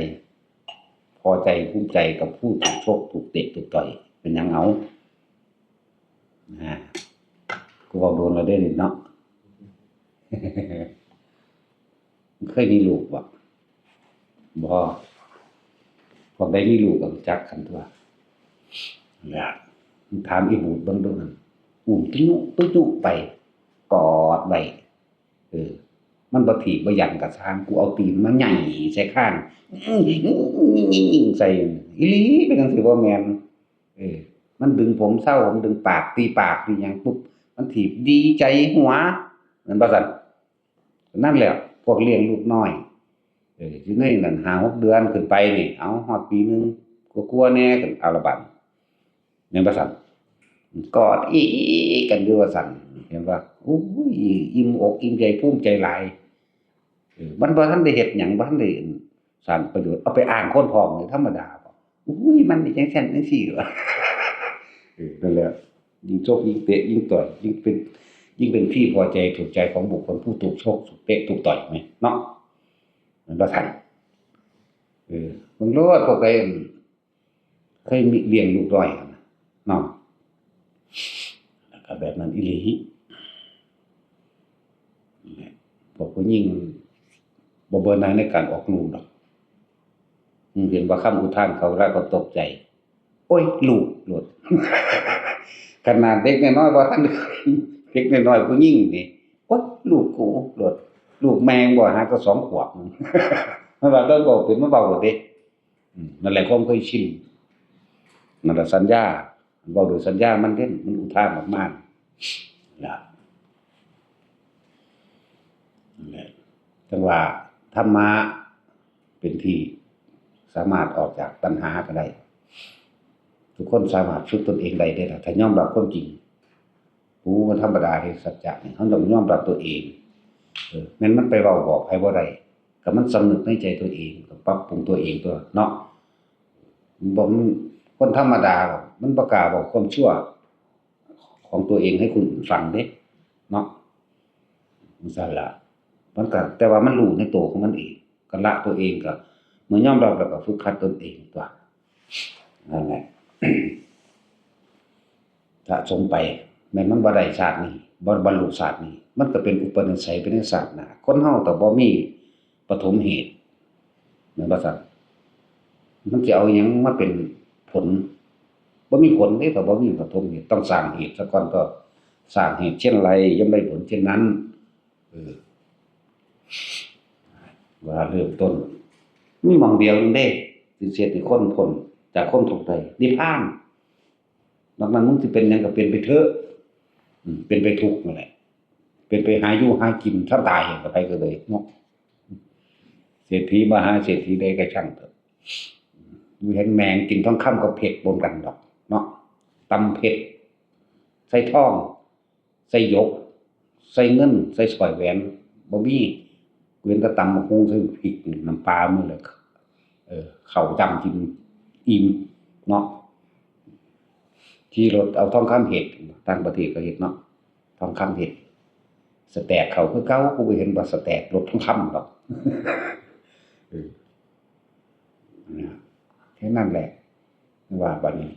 พอใจ ภูมิใจกับผู้ถูกชก ถูกเตะ ถูกต่อย เป็นหยังเอา อ่า กูเว้าโดนแล้วเด้อนี่เนาะ เคยมีลูกบ่ บ่ พวกใดมีลูกก็รู้จักกันตัว นั่นแหละ ถามอีบูดเบิ่งดูหั่น อุ้มตุ๊ยุตุ๊ยุไป กอดไว้ เออ มันบ่ถีบบ่หยังก็ซ่าง กูเอาตีนมาไหย่ใส่คาง ใส่ อีหลี เป็นจั่งซี้บ่แม่น เออ มันดึงผมเซา มันดึงปาก ตีปาก ตีหยังปุ๊บ มันถีบดีใจหัว แม่นบ่ซั่น นั่นแหละ พวกเลี้ยงลูกน้อย เออ อยู่ในนั้นห้าหกเดือนขึ้นไปนี่ เอาฮอดปีหนึ่งกว่าๆแน่ ขึ้นเอาละบัด แม่นบ่ซั่น กอดอีกันอยู่ว่าซั่น เห็นบ่ โอ้ย อิ่มอกอิ่มใจ ภูมิใจหลาย เออ มันบ่ทันได้เฮ็ดหยัง บ่ทันได้สร้างประโยชน์ เอาไปอ้างคนท้องนี่ธรรมดาบ่ อุ้ย มันนี่จั่งซั่นจั่งซี้ เออ นั่นแหละ ยิ่งชกยิ่งเตะยิ่งต่อย ยิ่งเป็น ยิ่งเป็นที่พอใจถูกใจของบุคคลผู้ถูกชกถูกเตะถูกต่อยไหมเนาะ แม่นบ่ซั่น เออ เบิ่งโลด พวกใดเคยมีเลี้ยงลูกน้อยหั่นน่ะ เนาะ แล้วก็แบบนั้นอีหลี พวกผู้หญิงบ่เบื่อหน่ายในการออกลูกดอก อืม เห็นว่าคำอุทานเขา เวลาเขาตกใจ อ้ย ลูกโลด ขนาดเด็กน้อยๆ บ่ทัน เด็กน้อยๆ ผู้หญิงนี่ โอ๊ย ลูกกูโลด ลูกแม่งบ่ หาแต่สองขวบ มันว่าต้องบอกเป็น มันเว้าโลดเด้ อืม นั่นแหละความเคยชิน นั่นแหละสัญญา เว้าโดยสัญญามันเด่น มันอุทานออกมา นะ นั่นแหละ จั่งว่าธรรมะเป็นที่สามารถออกจากตัณหาก็ได้ ทุกคนสามารถฝึกตนเองได้เด้อล่ะ ถ้ายอมรับความจริง ผู้คนธรรมดาเฮ็ดสัจจะนี่ เฮาต้องยอมรับตัวเอง เออ แม่นมันไปเว้าบอกไผบ่ได้ ก็มันสำนึกในใจตัวเอง ก็ปรับปรุงตัวเองตั๊วเนาะ บ่ คนธรรมดา มันบ่กล้าเว้าความชั่วของตัวเองให้คนอื่นฟังเด้ เนาะ จั่งซั้นล่ะ มันก็ แต่ว่ามันรู้ในตัวของมันเอง ก็ละตัวเอง ก็เมื่อยอมรับแล้วก็ฝึกหัดตนเองตั๊ว นั่นแหละ สะสมไป แม่นมันบ่ได้ชาตินี้ บ่บรรลุชาตินี้ มันก็เป็นอุปนิสัยไปในชาติหน้า คนเฮาถ้าบ่มีปฐมเหตุ แม่นบ่ซั้น มันสิเอาหยังมาเป็นผล บ่มีผลเด้ ถ้าบ่มีปฐมเหตุ ต้องสร้างเหตุซะก่อน ก็สร้างเหตุเช่นไร ย่อมได้ผลเช่นนั้น เออ ว่าเริ่มต้น มีหม่องเดียวเองเด้ สิเฮ็ดให้คนพ้นจากความทุกข์ได้ นิพพาน นอกนั้นมึงสิเป็นหยังก็เป็นไปเถอะ อืม เป็นไปทุกข์นั่นแหละ เป็นไปหาอยู่หากิน ถ้าตายก็ไปก็เลยเนาะ เศรษฐีมหาเศรษฐีใดก็ช่างเถอะ อยู่เห็นแมงกินทองคำกับเพชรปนกันดอกเนาะ ตำเพชร ใส่ทอง ใส่หยก ใส่เงิน ใส่สร้อยแหวน บ่มี กูเห็นแต่ตำบักหุ่งใส่พริกน้ำปลามื้อละ เออ ข้าวจ้ำกินอิ่มเนาะ ขี่รถเอาทองคำเฮ็ด ต่างประเทศก็เฮ็ดเนาะ ทองคำเฮ็ด สแต็กเขาคือเก่า กูบ่เห็นว่าสแต็กรถทองคำดอก เออ นะ แค่นั้นแหละ ว่าบัดนี้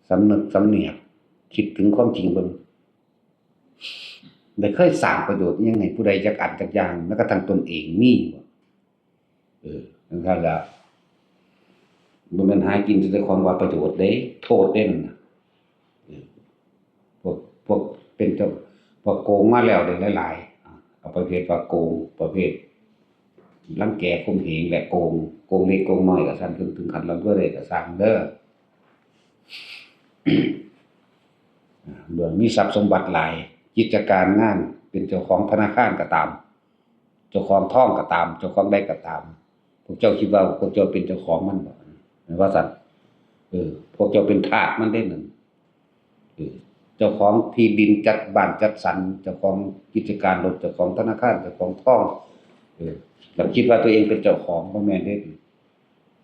สำนึกสำเนียก คิดถึงความจริงเบิ่ง ได้เคยสร้างประโยชน์อิหยังให้ผู้ใดจักอันจักอย่าง แม้กระทั่งตนเองมีบ่ เออ จั่งซั้นล่ะ บ่แม่นหากินแต่ของว่าประโยชน์เด้ โทษเด้นั่นน่ะ เออ พวก พวกเป็นเจ้า พวกโกงมาแล้วได้หลายๆ อ่ะ เอาประเภทว่าโกง ประเภทรังแกข่มเหงและโกง โกงเล็กโกงน้อยก็ซั้น ถึง ถึงขั้นร่ำรวยได้ก็ซ่างเด้อ เมื่อมีทรัพย์สมบัติหลาย กิจการงาน เป็นเจ้าของธนาคารก็ตาม เจ้าของทองก็ตาม เจ้าของใดก็ตาม พวกเจ้าคิดว่าพวกเจ้าเป็นเจ้าของมันบ่ แม่นว่าซั่น เออ พวกเจ้าเป็นทาสมันเด้นั่น เออ เจ้าของที่ดินจัดบ้านจัดสรร เจ้าของกิจการรถ เจ้าของธนาคาร เจ้าของทอง เออ แล้วคิดว่าตัวเองเป็นเจ้าของ บ่แม่นเด้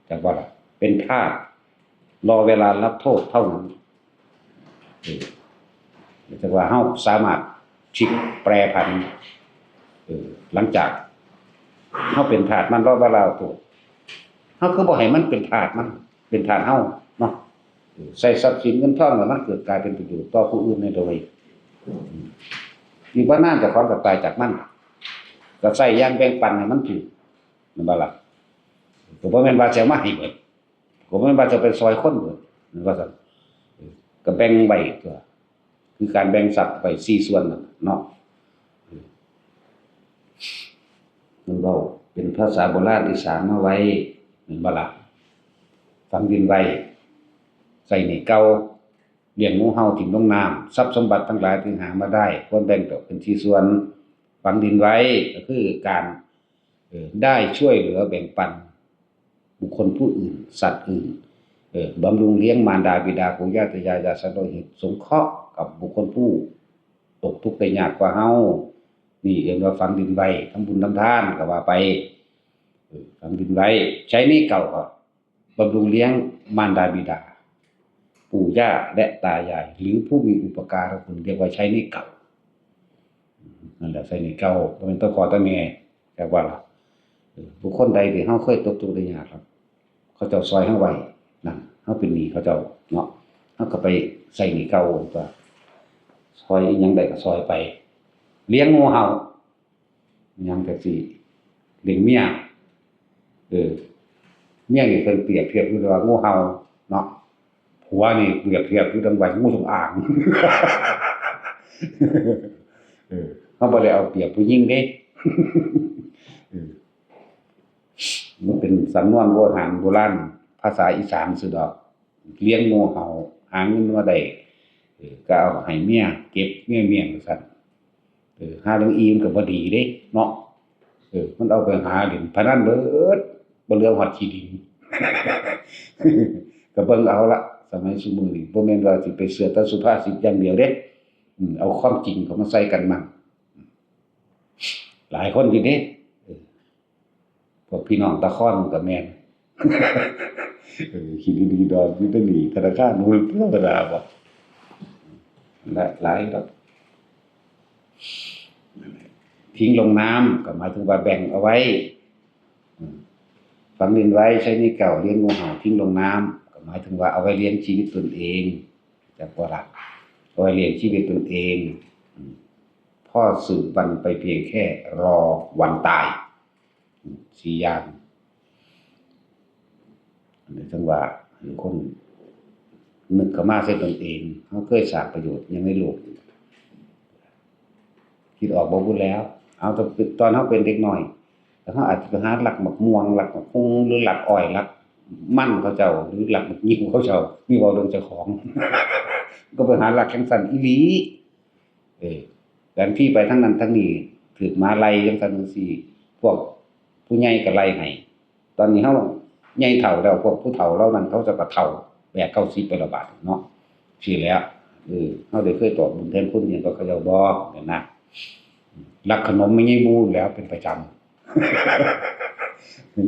จักว่าล่ะ เป็นทาส รอเวลารับโทษเท่านั้น เออ จักว่าเฮาสามารถพลิกแปรผัน เออ หลังจากเฮาเป็นทาสมัน รอเวลารับโทษ เฮาคือบ่ให้มันเป็นทาสมัน เป็นทาสเฮาเนาะ เออ ใช้ทรัพย์สินเงินทองแล้วมันเกิดกลายเป็นประโยชน์ต่อผู้อื่นได้โดย อืม อีกบ่นานเจ้าของก็ตายจากมัน ก็ใช้อย่างแบ่งปันให้มันถูก แม่นบ่ล่ะ ก็บ่แม่นว่าสิเอามาให้เบิด ก็บ่แม่นว่าจะไปซอยคนเบิด แม่นว่าซั่น ก็แบ่งไว้ตั๊ว คือการแบ่งทรัพย์ไปสี่ส่วนนั่นน่ะเนาะ มันเว้าเป็นภาษาโบราณอีสานมาไว้ แม่นบ่ล่ะ ฝังดินไว้ ใช้หนี้เก่า เลี้ยงงูเห่าถิ่มลงน้ำ ทรัพย์สมบัติทั้งหลายที่หามาได้ ควรแบ่งออกเป็นสี่ส่วน ฝังดินไว้ ก็คือการ เอ่อ ได้ช่วยเหลือแบ่งปันบุคคลผู้อื่น สัตว์อื่น เอ่อ บำรุงเลี้ยงมารดาบิดาปู่ย่าตายาย ญาติสรรพสัตว์โลหิต สงเคราะห์กับบุคคลผู้ตกทุกข์ได้ยากกว่าเฮา นี่เอิ้นว่าฝังดินไว้ ทำบุญทำทานก็ว่าไป เอ่อ ฝังดินไว้ ใช้หนี้เก่าก็ บำรุงเลี้ยงมารดาบิดา ปู่ย่าและตายาย หรือผู้มีอุปการะคุณ เรียกว่าใช้หนี้เก่า นั่นแหละ ใช้หนี้เก่า บ่แม่นต่อพ่อต่อแม่ จักว่าล่ะ เออ บุคคลใดที่เฮาเคยตกทุกข์ได้ยากครับ เขาเจ้าซอยเฮาไว้ นั่น เฮาเป็นหนี้เขาเจ้าเนาะ เฮาก็ไปใช้หนี้เก่าตั๊ว ซอยอิหยังได้ก็ซอยไป เลี้ยงงูเห่า หยังจั่งซี้ เลี้ยงเมีย เออ เมียนี่เพิ่นเปรียบเทียบคือว่างูเห่าเนาะ หัวนี่เปรียบเทียบอยู่ดังว่างูจงอาง เออ เขาบ่ได้เอาเปรียบผู้หญิงเด้ เออ มันเป็นสำนวนโบราณ โบราณ ภาษาอีสานซื่อดอก เลี้ยงงูเห่า หาเงินมาได้ เออ ก็เอาให้เมียเก็บ เมียเมียว่าซั่น เออ หาเรื่องอีมันก็บ่ดีเด้เนาะ เออ มันเอาไปหาเล่นพนันเบิด บ่เหลือฮอดขี้ดิน ก็เบิ่งเอาละ สมัยซุมื้อนี้ บ่แม่นว่าสิไปเชื่อแต่สุภาษิตอย่างเดียวเด้ อืม เอาความจริงเข้ามาใส่กันมั่ง หลายคนอยู่เด้ เออ พวกพี่น้องตะคอนก็แม่น เออ ขี้ดินขี้ดอนอยู่ในหนี้ธนาคาร บ่ธรรมดาบ่ และหลายดอก ทิ้งลงน้ำก็หมายถึงว่าแบ่งเอาไว้ อืม ฝังดินไว้ ใช้หนี้เก่า เลี้ยงงูเห่า ทิ้งลงน้ำ ก็หมายถึงว่าเอาไว้เลี้ยงชีวิตตนเอง จากบ่ล่ะ เอาไว้เลี้ยงชีวิตตนเอง อืม พ่อสืบวันไปเพียงแค่รอวันตาย อืม สี่อย่าง อันนี้จั่งว่า ให้คนนึกเข้ามาใส่ตนเอง เฮาเคยสร้างประโยชน์หยังในโลก คิดออกบ่พูดแล้ว เอาแต่ตอนเฮาเป็นเด็กน้อย แล้วเฮาอาจจะไปหาลักหมากม่วง ลักหมากฮุ่ง หรือลักอ้อย ลักมันเขาเจ้า หรือลักหมากงิ้วเขาเจ้า นี่เว้าเรื่องเจ้าของ ก็ไปหาลักจั่งซั้นอีหลี เออ แทนที่ไปทางนั้นทางนี้ ถืกหมาไล่จั่งซั้นจั่งซี้ พวกผู้ใหญ่ก็ไล่ให้ ตอนนี้เฮาใหญ่เฒ่าแล้ว พวกผู้เฒ่าเหล่านั้นเขาเจ้าก็เฒ่า แปดเก้าสิบไปแล้วบาดนี้เนาะ ซี้แหล้ว เออ เฮาได้เคยตอบบุญแทนคุณหยังกับเขาเจ้าบ่ นั่นนะ ลักขนมแม่ยายบูแหล้วเป็นประจำ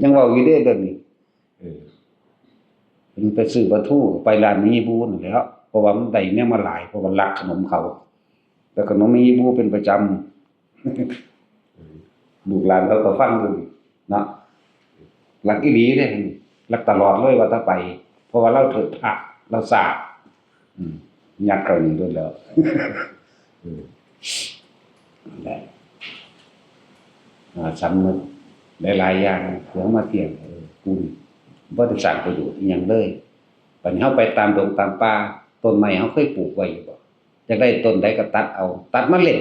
จั่งเว้าอยู่เด้เดี๋ยวนี้ เออ เพิ่นไปซื้อปลาทูไปร้านแม่ยายบูนั่นแหล้ว เพราะว่ามันได้แนวมาหลาย เพราะว่าลักขนมเขา แต่ขนมแม่ยายบูเป็นประจำ ลูกหลานเขาก็ฟังอยู่เนาะ ลักอีหลีเด้ ลักตลอดเลยว่าถ้าไป เพราะว่าลาวเถอะทะ ลาวซ่า อืม ยัดเข้านี่โดนแล้ว เออ นั่นแหละ อ่า สำนึกหลายๆอย่าง เพื่อมาเที่ยง เออ กูนี่บ่ได้สร้างประโยชน์อิหยังเลย บัดนี้เฮาไปตามดงตามป่า ต้นไม้เฮาเคยปลูกไว้อยู่บ่ อยากได้ต้นใดก็ตัดเอา ตัดมาเล่น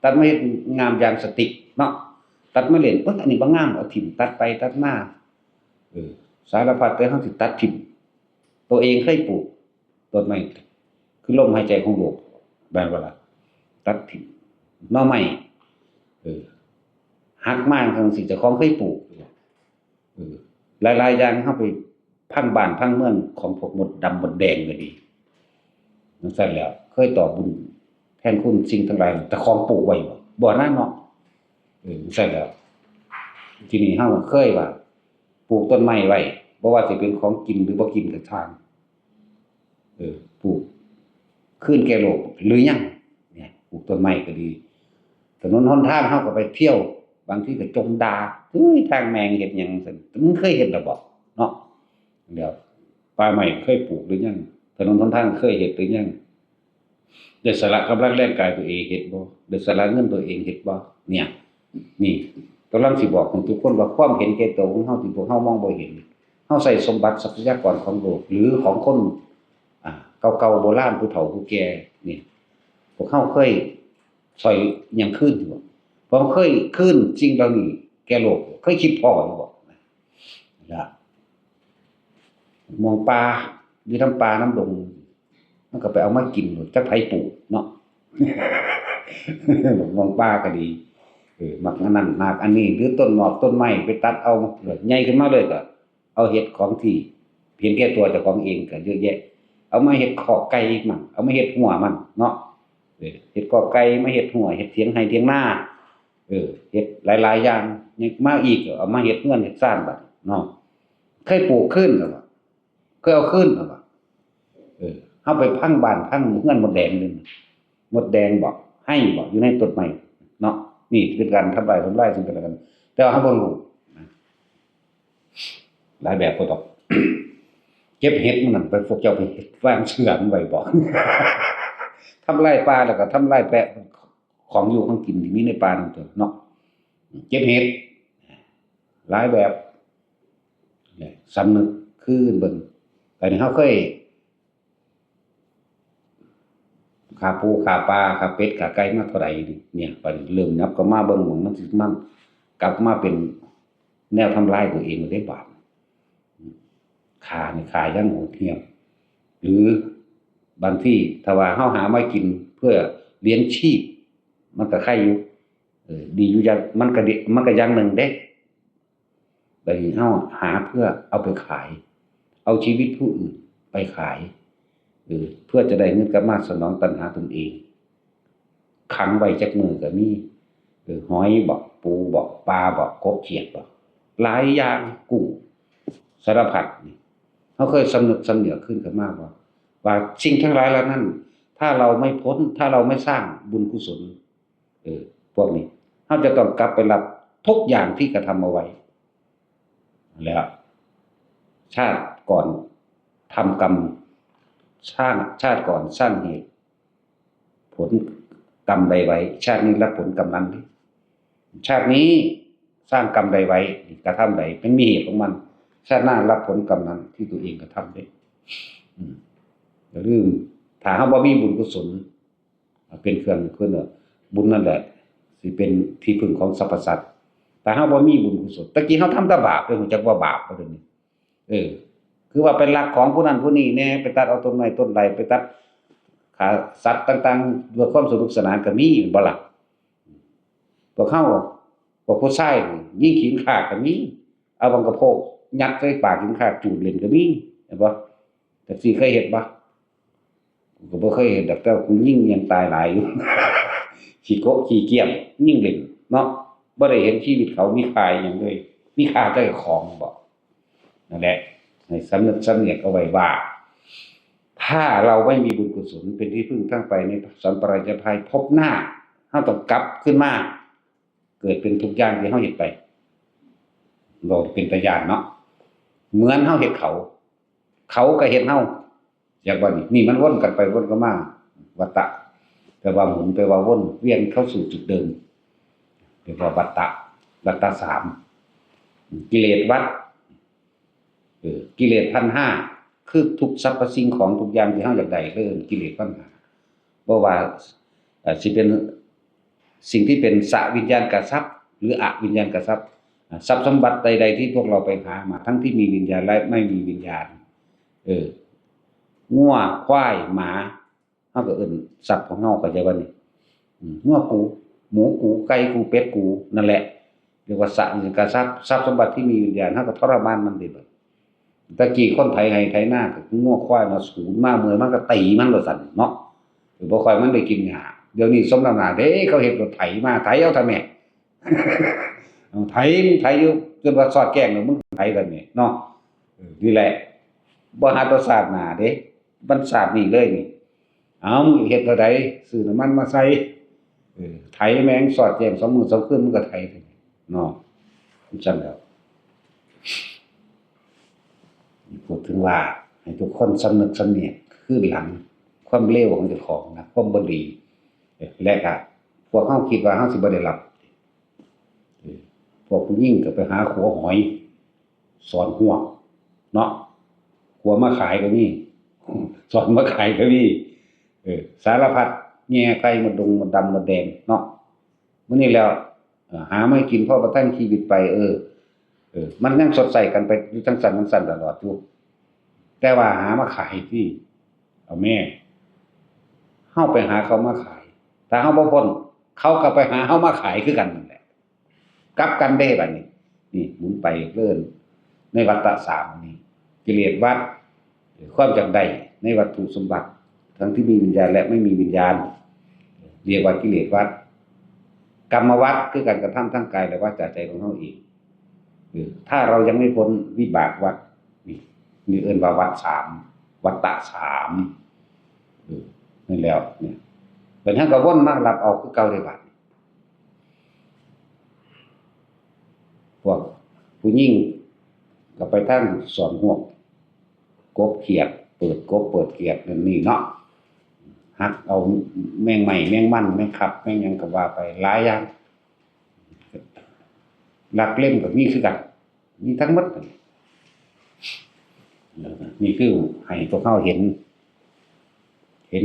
ตัดมาเฮ็ดงามอย่างสติเนาะ ตัดมาเล่น เอ้ย อันนี้บ่งาม เอาถิ่ม ตัดไปตัดมา เออ สารพัด แต่เฮาสิตัดถิ่ม ตัวเองเคยปลูกต้นไม้ คือลมหายใจของโลก แม่นบ่ล่ะ ตัดถิ่ม หน่อไม้ เออ หักมาจั่งซี้ เจ้าของเคยปลูก เออ หลายๆอย่างเฮาไปพังบ้านพังเมืองของพวกมดดำมดแดงก็ดี จั่งซั้นแหล้ว เคยตอบบุญแทนคุณสิ่งทั้งหลาย แต่ของปลูกไว้บ่ บ่นะเนาะ เออ จั่งซั้นแหล้ว ทีนี้เฮาเคยว่า ปลูกต้นไม้ไว้ บ่ว่าสิเป็นของกินหรือบ่กินก็ช่าง เออ ปลูกคืนแก่โลกหรือยัง เนี่ย ปลูกต้นไม้ก็ดี ถนนหนทางเฮาก็ไปเที่ยว บางทีก็จมด่า เฮ้ย ทางแม่งเฮ็ดหยังซั่น มึงเคยเห็นแล้วบ่ เนาะ เดี๋ยว ป่าไม้เคยปลูกหรือยัง ถนนหนทางเคยเฮ็ดหรือยัง ได้สละกำลังแรงกายตัวเองเฮ็ดบ่ ได้สละเงินตัวเองเฮ็ดบ่ เนี่ย นี่ กำลังสิบอกให้ทุกคนว่าความเห็นแก่ตัวของเฮาที่พวกเฮามองบ่เห็น เฮาใช้สมบัติทรัพยากรของโลก หรือของคน อ่า เก่าๆโบราณผู้เฒ่าผู้แก่ นี่ พวกเฮาเคยซ่อยหยังคืนอยู่บ่ พวกเฮาเคยคืนสิ่งเหล่านี้แก่โลก เคยคิดพ้ออยู่บ่ นะ มองป่า อยู่นำป่านำดง มันก็ไปเอามากิน จักไผปลูกเนาะ มองป่าก็ดี เออ หมากอันนั้น หมากอันนี้ หรือต้นหมอกต้นไม้ ไปตัดเอา เออ ใหญ่ขึ้นมาเลยก็ เอาเฮ็ดของที่เห็นแก่ตัวเจ้าของเองก็เยอะแยะ เอามาเฮ็ดคอกไก่มั่ง เอามาเฮ็ดรั้วมั่งเนาะ เออ เฮ็ดคอกไก่ มาเฮ็ดรั้ว เฮ็ดเถียงไร่เถียงนา เออ เฮ็ดหลายๆอย่าง ยังมาอีก เอามาเฮ็ดเฮือนเฮ็ดซานบัดเนาะ เคยปลูกคืนแล้วบ่ เคยเอาคืนแล้วบ่ เออ เฮาไปพังบ้านพังเฮือนมดแดงหนึ่ง มดแดงบ่ ไฮ่บ่ อยู่ในต้นไม้เนาะ นี่เป็นการทำลาย ทำลายซึ่งกันและกัน แต่ว่าเฮาบ่รู้นะ หลายแบบก็ดอก เก็บเห็ดมันนั่น ไปพวกเจ้าไปวางเชื่อมันไว้บ่ ทำลายป่าแล้วก็ทำลายแปะของอยู่ของกินที่มีในป่านั่นตัวเนาะ เก็บเห็ด หลายแบบ เนี่ย สำนึกคืนเบิ่ง อันนี้เฮาเคย ฆ่าปูฆ่าปลาฆ่าเป็ดฆ่าไก่มาเท่าไหร่นี่ เนี่ย บัดนี้เริ่มยับเข้ามาเบิ่งหม่องมันสิ มันกลับมาเป็นแนวทำลายตัวเองได้บาด ฆ่านี่ฆ่าอย่างโหดเหี้ยม หรือบางทีถ้าว่าเฮาหามากินเพื่อเลี้ยงชีพ มันก็ไคอยู่ เออ ดีอยู่อย่าง มันก็ดี มันก็อย่างหนึ่งเด้ บัดนี้เฮาหาเพื่อเอาไปขาย เอาชีวิตผู้อื่นไปขาย เออ เพื่อจะได้เงินกลับมาสนองตัณหาตนเอง ขังไว้จักมื้อก็มี เออ หอยบอก ปูบอก ปลาบอก กบเขียดบอก หลายอย่าง กุ้ง สารพัดนี่ เฮาเคยสำนึกสำเนียกขึ้นกันมาว่า ว่าสิ่งทั้งหลายเหล่านั้น ถ้าเราไม่พ้น ถ้าเราไม่สร้างบุญกุศล เออ พวกนี้ เฮาจะต้องกลับไปรับทุกอย่างที่กระทำเอาไว้ แล้ว ชาติก่อนทำกรรม สร้าง ชาติก่อนสร้างเหตุ ผลกรรมใดไว้ ชาตินี้รับผลกรรมนั้น ชาตินี้สร้างกรรมใดไว้ กระทำใด มันมีเหตุของมัน ชาติหน้ารับผลกรรมนั้นที่ตัวเองกระทำเด้ อืม อย่าลืม ถ้าเฮาบ่มีบุญกุศล เป็นเครื่องเคลื่อนไหว บุญนั่นแหละ สิเป็นที่พึ่งของสรรพสัตว์ แต่เฮาบ่มีบุญกุศล ตะกี้เฮาทำแต่บาป เด้ ฮู้จักว่าบาปบ่เดี๋ยวนี้ เออ คือว่าไปลักของผู้นั้นผู้นี้แน่ ไปตัดเอาต้นไม้ต้นใด ไปตัดขาสัตว์ต่างๆ ด้วยความสนุกสนานก็มี แม่นบ่ล่ะ พวกเฮา พวกผู้ชายนี่ ยิงขี้ข้าก็มี เอาบังกะโพกยัดใส่ปากขี้ข้าจูดเล่นก็มี เห็นบ่ จักซี่เคยเฮ็ดบ่ กูก็บ่เคยเฮ็ดดอก แต่ว่ากูยิงยังตายหลายอยู่ ขี้โกะขี้เกี้ยง ยิงเล่นเนาะ บ่ได้เห็นชีวิตเขามีค่าอิหยังเลย มีค่าแต่ของบ่ นั่นแหละ ให้สำนึกสำเนียกเอาไว้ว่า ถ้าเราไม่มีบุญกุศลเป็นที่พึ่งทั้งไปในสัมปรายภพ ภพหน้า เฮาต้องกลับขึ้นมา เกิดเป็นทุกอย่างที่เฮาเฮ็ดไป เว้าเป็นตาย้านเนาะ เหมือนเฮาเฮ็ดเขา เขาก็เฮ็ดเฮา อยากว่านี่ นี่มันวนกันไปวนกันมา วัฏฏะ แปลว่าหมุน แปลว่าวนเวียนเข้าสู่จุดเดิม เรียกว่าวัฏฏะ วัฏฏะสาม กิเลสวัฏ เออ กิเลสพันห้า คือทุกสรรพสิ่งของทุกอย่างที่เฮาอยากได้ เอิ้นกิเลสพันห้า บ่ว่า เอ่อ สิเป็นสิ่งที่เป็นสวิญญาณกทรัพย์ หรืออวิญญาณกทรัพย์ อ่า ทรัพย์สมบัติใดๆที่พวกเราไปหามา ทั้งที่มีวิญญาณและไม่มีวิญญาณ เออ งัว ควาย หมา เฮาก็เอิ้นทรัพย์ของเฮา เข้าใจบ่นี่ อืม งัวกู หมูกู ไก่กู เป็ดกู นั่นแหละ เรียกว่าสวิญญาณกทรัพย์ ทรัพย์สมบัติที่มีวิญญาณ เฮาก็ทรมานมันเด้บัด ตะกี้คนไถไฮ่ไถนาก็งัวควายมาสูนมาเมื่อยมันก็ตีมันว่าซั่นเนาะ เออ บ่ค่อยมันได้กินหญ้า เดี๋ยวนี้สมน้ำหน้าเด้ เขาเฮ็ดรถไถมา ไถเอาเถาะแม่ เอาไถ มึงไถอยู่จนว่าสอดแจ้งแล้ว มึงไถเถาะแม่เนาะ เออ นี่แหละ บ่หาแต่ชาติหน้าเด้ มันชาตินี้เลยนี่ เอา มึงเฮ็ดเท่าใด ซื้อน้ำมันมาใส่ เออ ไถแม่งสอดแจ้งสองมื้อสองคืน มึงก็ไถเถาะแม่เนาะ จั่งซั่นแหล้ว พูดถึงว่าให้ทุกคนสำนึกสำเนียกคืนหลังความเลวของเจ้าของนะ ความบ่ดี และก็พวกเฮาคิดว่าเฮาสิบ่ได้รับ เออ พวกผู้หญิงก็ไปหาขัวหอย สอนฮวก เนาะ ขัวมาขายก็มี สอนมาขายก็มี เออ สารพัด แย่ไข่ มดดง มดดำ มดแดง เนาะ มื้อนี้แล้ว เอ่อ หามาให้กินพอประทังชีวิตไป เออ เออ มันยังสดใสกันไปอยู่จั่งซั่นจั่งซั่นตลอดอยู่ แต่ว่าหามาขายที่ เอาแม่ เฮาไปหาเขามาขาย ถ้าเฮาบ่พ้น เขาก็ไปหาเฮามาขายคือกันนั่นแหละ กลับกันเด้บัดนี้ นี่หมุนไปเรื่อยในวัฏฏะสามนี่ กิเลสวัฏ ความอยากได้ในวัตถุสมบัติ ทั้งที่มีวิญญาณและไม่มีวิญญาณ เรียกว่ากิเลสวัฏ กรรมวัฏ คือการกระทำทางกายและวาจาใจของเฮาเอง เออ ถ้าเรายังไม่พ้นวิบากวัฏ นี่ นี่เอิ้นว่าวัฏสาม วัฏฏะสาม เออ นั่นแล้ว เนี่ย เป็นทั้งกระวนมารับเอาคือเก่าเลยบัด พวกผู้หญิงก็ไปทางสอนฮวก กบเขียด เปิดกบเปิดเขียดนั่นนี่เนาะ หักเอาแมงไม้ แมงมัน แมงคับ แมงหยังก็ว่าไป หลายอย่าง ลักเล็มก็มีคือกัน มีทั้งหมดนั่น นี่คือให้พวกเฮาเห็น เห็น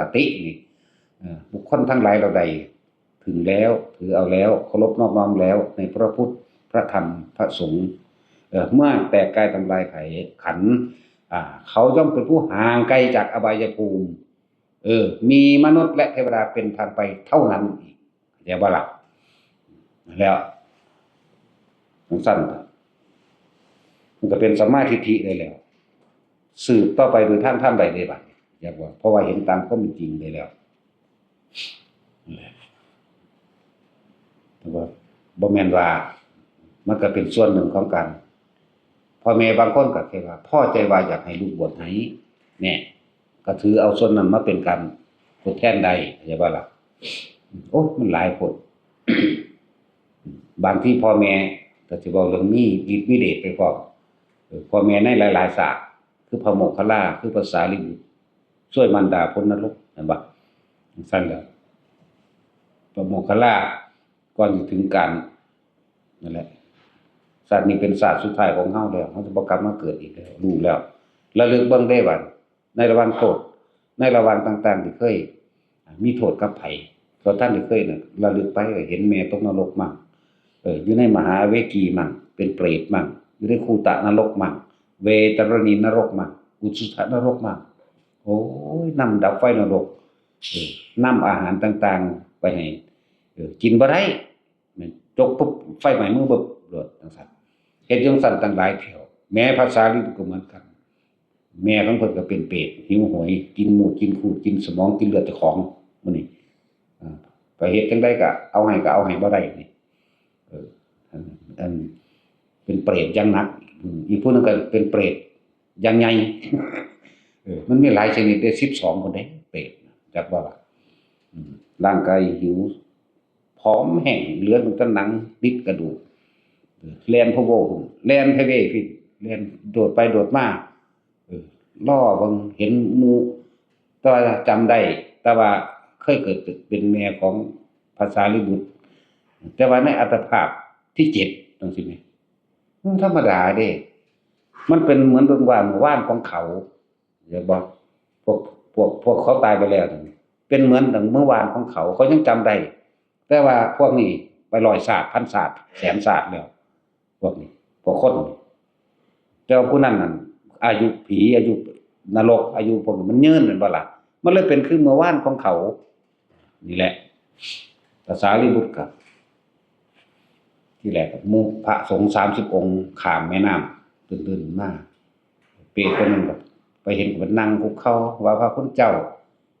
ตินี่ เอ่อ บุคคลทั้งหลายเหล่าใด ถึงแล้ว ถือเอาแล้ว เคารพนอบน้อมแล้ว ในพระพุทธ พระธรรม พระสงฆ์ เอ่อ เมื่อแตกกายทำลายไขขันธ์ อ่า เขาย่อมเป็นผู้ห่างไกลจากอบายภูมิ เออ มีมนุษย์และเทวดาเป็นทางไปเท่านั้นอีก เข้าใจบ่ล่ะ แล้วจั่งซั้น มันก็เป็นสัมมาทิฏฐิได้แล้ว สืบต่อไปโดยทางธรรมได้เลยบัดนี้ อยากว่า เพราะว่าเห็นตามความเป็นจริงได้แล้ว แต่ว่าบ่แม่นว่า มันก็เป็นส่วนหนึ่งของการ พ่อแม่บางคนก็แค่ว่า พอใจว่าอยากให้ลูกบวชให้ เนี่ย ก็ถือเอาส่วนนั้นมาเป็นการทดแทนได้ เข้าใจบ่ล่ะ โอ้ มันหลายโพด บางทีพ่อแม่ก็สิเว้าเรื่องมีฤทธิ์มีเดชไปพร้อม เออ พ่อแม่ในหลายๆ ศาสตร์ คือพระโมคคัลลา คือพระสารีบุตร ช่วยมารดาพ้นนรก เห็นบ่ จั่งซั้นแหละ พระโมคคัลลา ก่อนสิถึงการ นั่นแหละ ชาตินี้เป็นชาติสุดท้ายของเฮาแล้ว เฮาจะบ่กลับมาเกิดอีกแล้ว รู้แล้ว ระลึกเบิ่งเด้บัด ในระหว่างโทษ ในระหว่างต่างๆที่เคย มีโทษกับไผ ก็ท่านได้เคยน่ะ ระลึกไปก็เห็นแม่ตกนรกมั่ง เออ อยู่ในมหาเวกีมั่ง เป็นเปรตมั่ง อยู่ในคูตะนรกมั่ง เวตรณีนรกมั่ง อุชุชะนรกมั่ง โอ้ย น้ำดับไฟนรก เออ น้ำอาหารต่างๆ ไปให้ เออ กินบ่ได้ แม่น จกปุ๊บ ไฟไหม้มือปุ๊บ โลดจั่งซั้น เฮ็ดจั่งซั้นตั้งหลายเที่ยว แม่พระสารีบุตรก็เหมือนกัน แม่ของเพิ่นก็เป็นเปรต หิวโหย กินหมู กินคู กินสมอง กินเลือดเจ้าของ มื้อนี้ อ่า ไปเฮ็ดจั่งใดก็เอาให้ก็เอาให้บ่ได้นี่ เออ อัน อัน เป็นเปรตอย่างหนัก อืม อีกผู้หนึ่งก็เป็นเปรตอย่างใหญ่ เออ มันมีหลายชนิดเด้ สิบสองคนเด้ เปรต จักว่าล่ะ อืม ร่างกายหิว ผอมแห้ง เหลือตั้งแต่หนังติดกระดูก เออ แล่นพะโว้พุ่น แล่นพะเวพุ่น แล่นโดดไปโดดมา เออ รอเบิ่ง เห็นหมู่ แต่ว่าจำได้ แต่ว่าเคยเกิดเป็นแม่ของพระสารีบุตร แต่ว่าในอัตภาพที่เจ็ดจั่งซี้แหม มันธรรมดาเด้ มันเป็นเหมือนดวงวานว่านของเขา เห็นบ่ พวก พวก พวกเขาตายไปแล้วนั่น เป็นเหมือนดังเมื่อวานของเขา เขายังจำได้ แต่ว่าพวกนี้ไปร้อยชาติ พันชาติ แสนชาติแล้ว พวกนี้ พวกคน แต่ว่าผู้นั้นนั่น อายุผี อายุนรก อายุพวกนี้มันยืนแม่นบ่ล่ะ มันเลยเป็นคือเมื่อวานของเขา นี่แหละ พระสารีบุตรก็ ที่แรกก็หมู่พระสงฆ์สามสิบองค์ข้ามแม่น้ำ ตื่นๆมา เปรตคนนั้นก็ไปเห็นก็ไปนั่งคุกเข่า ว่า "พระคุณเจ้า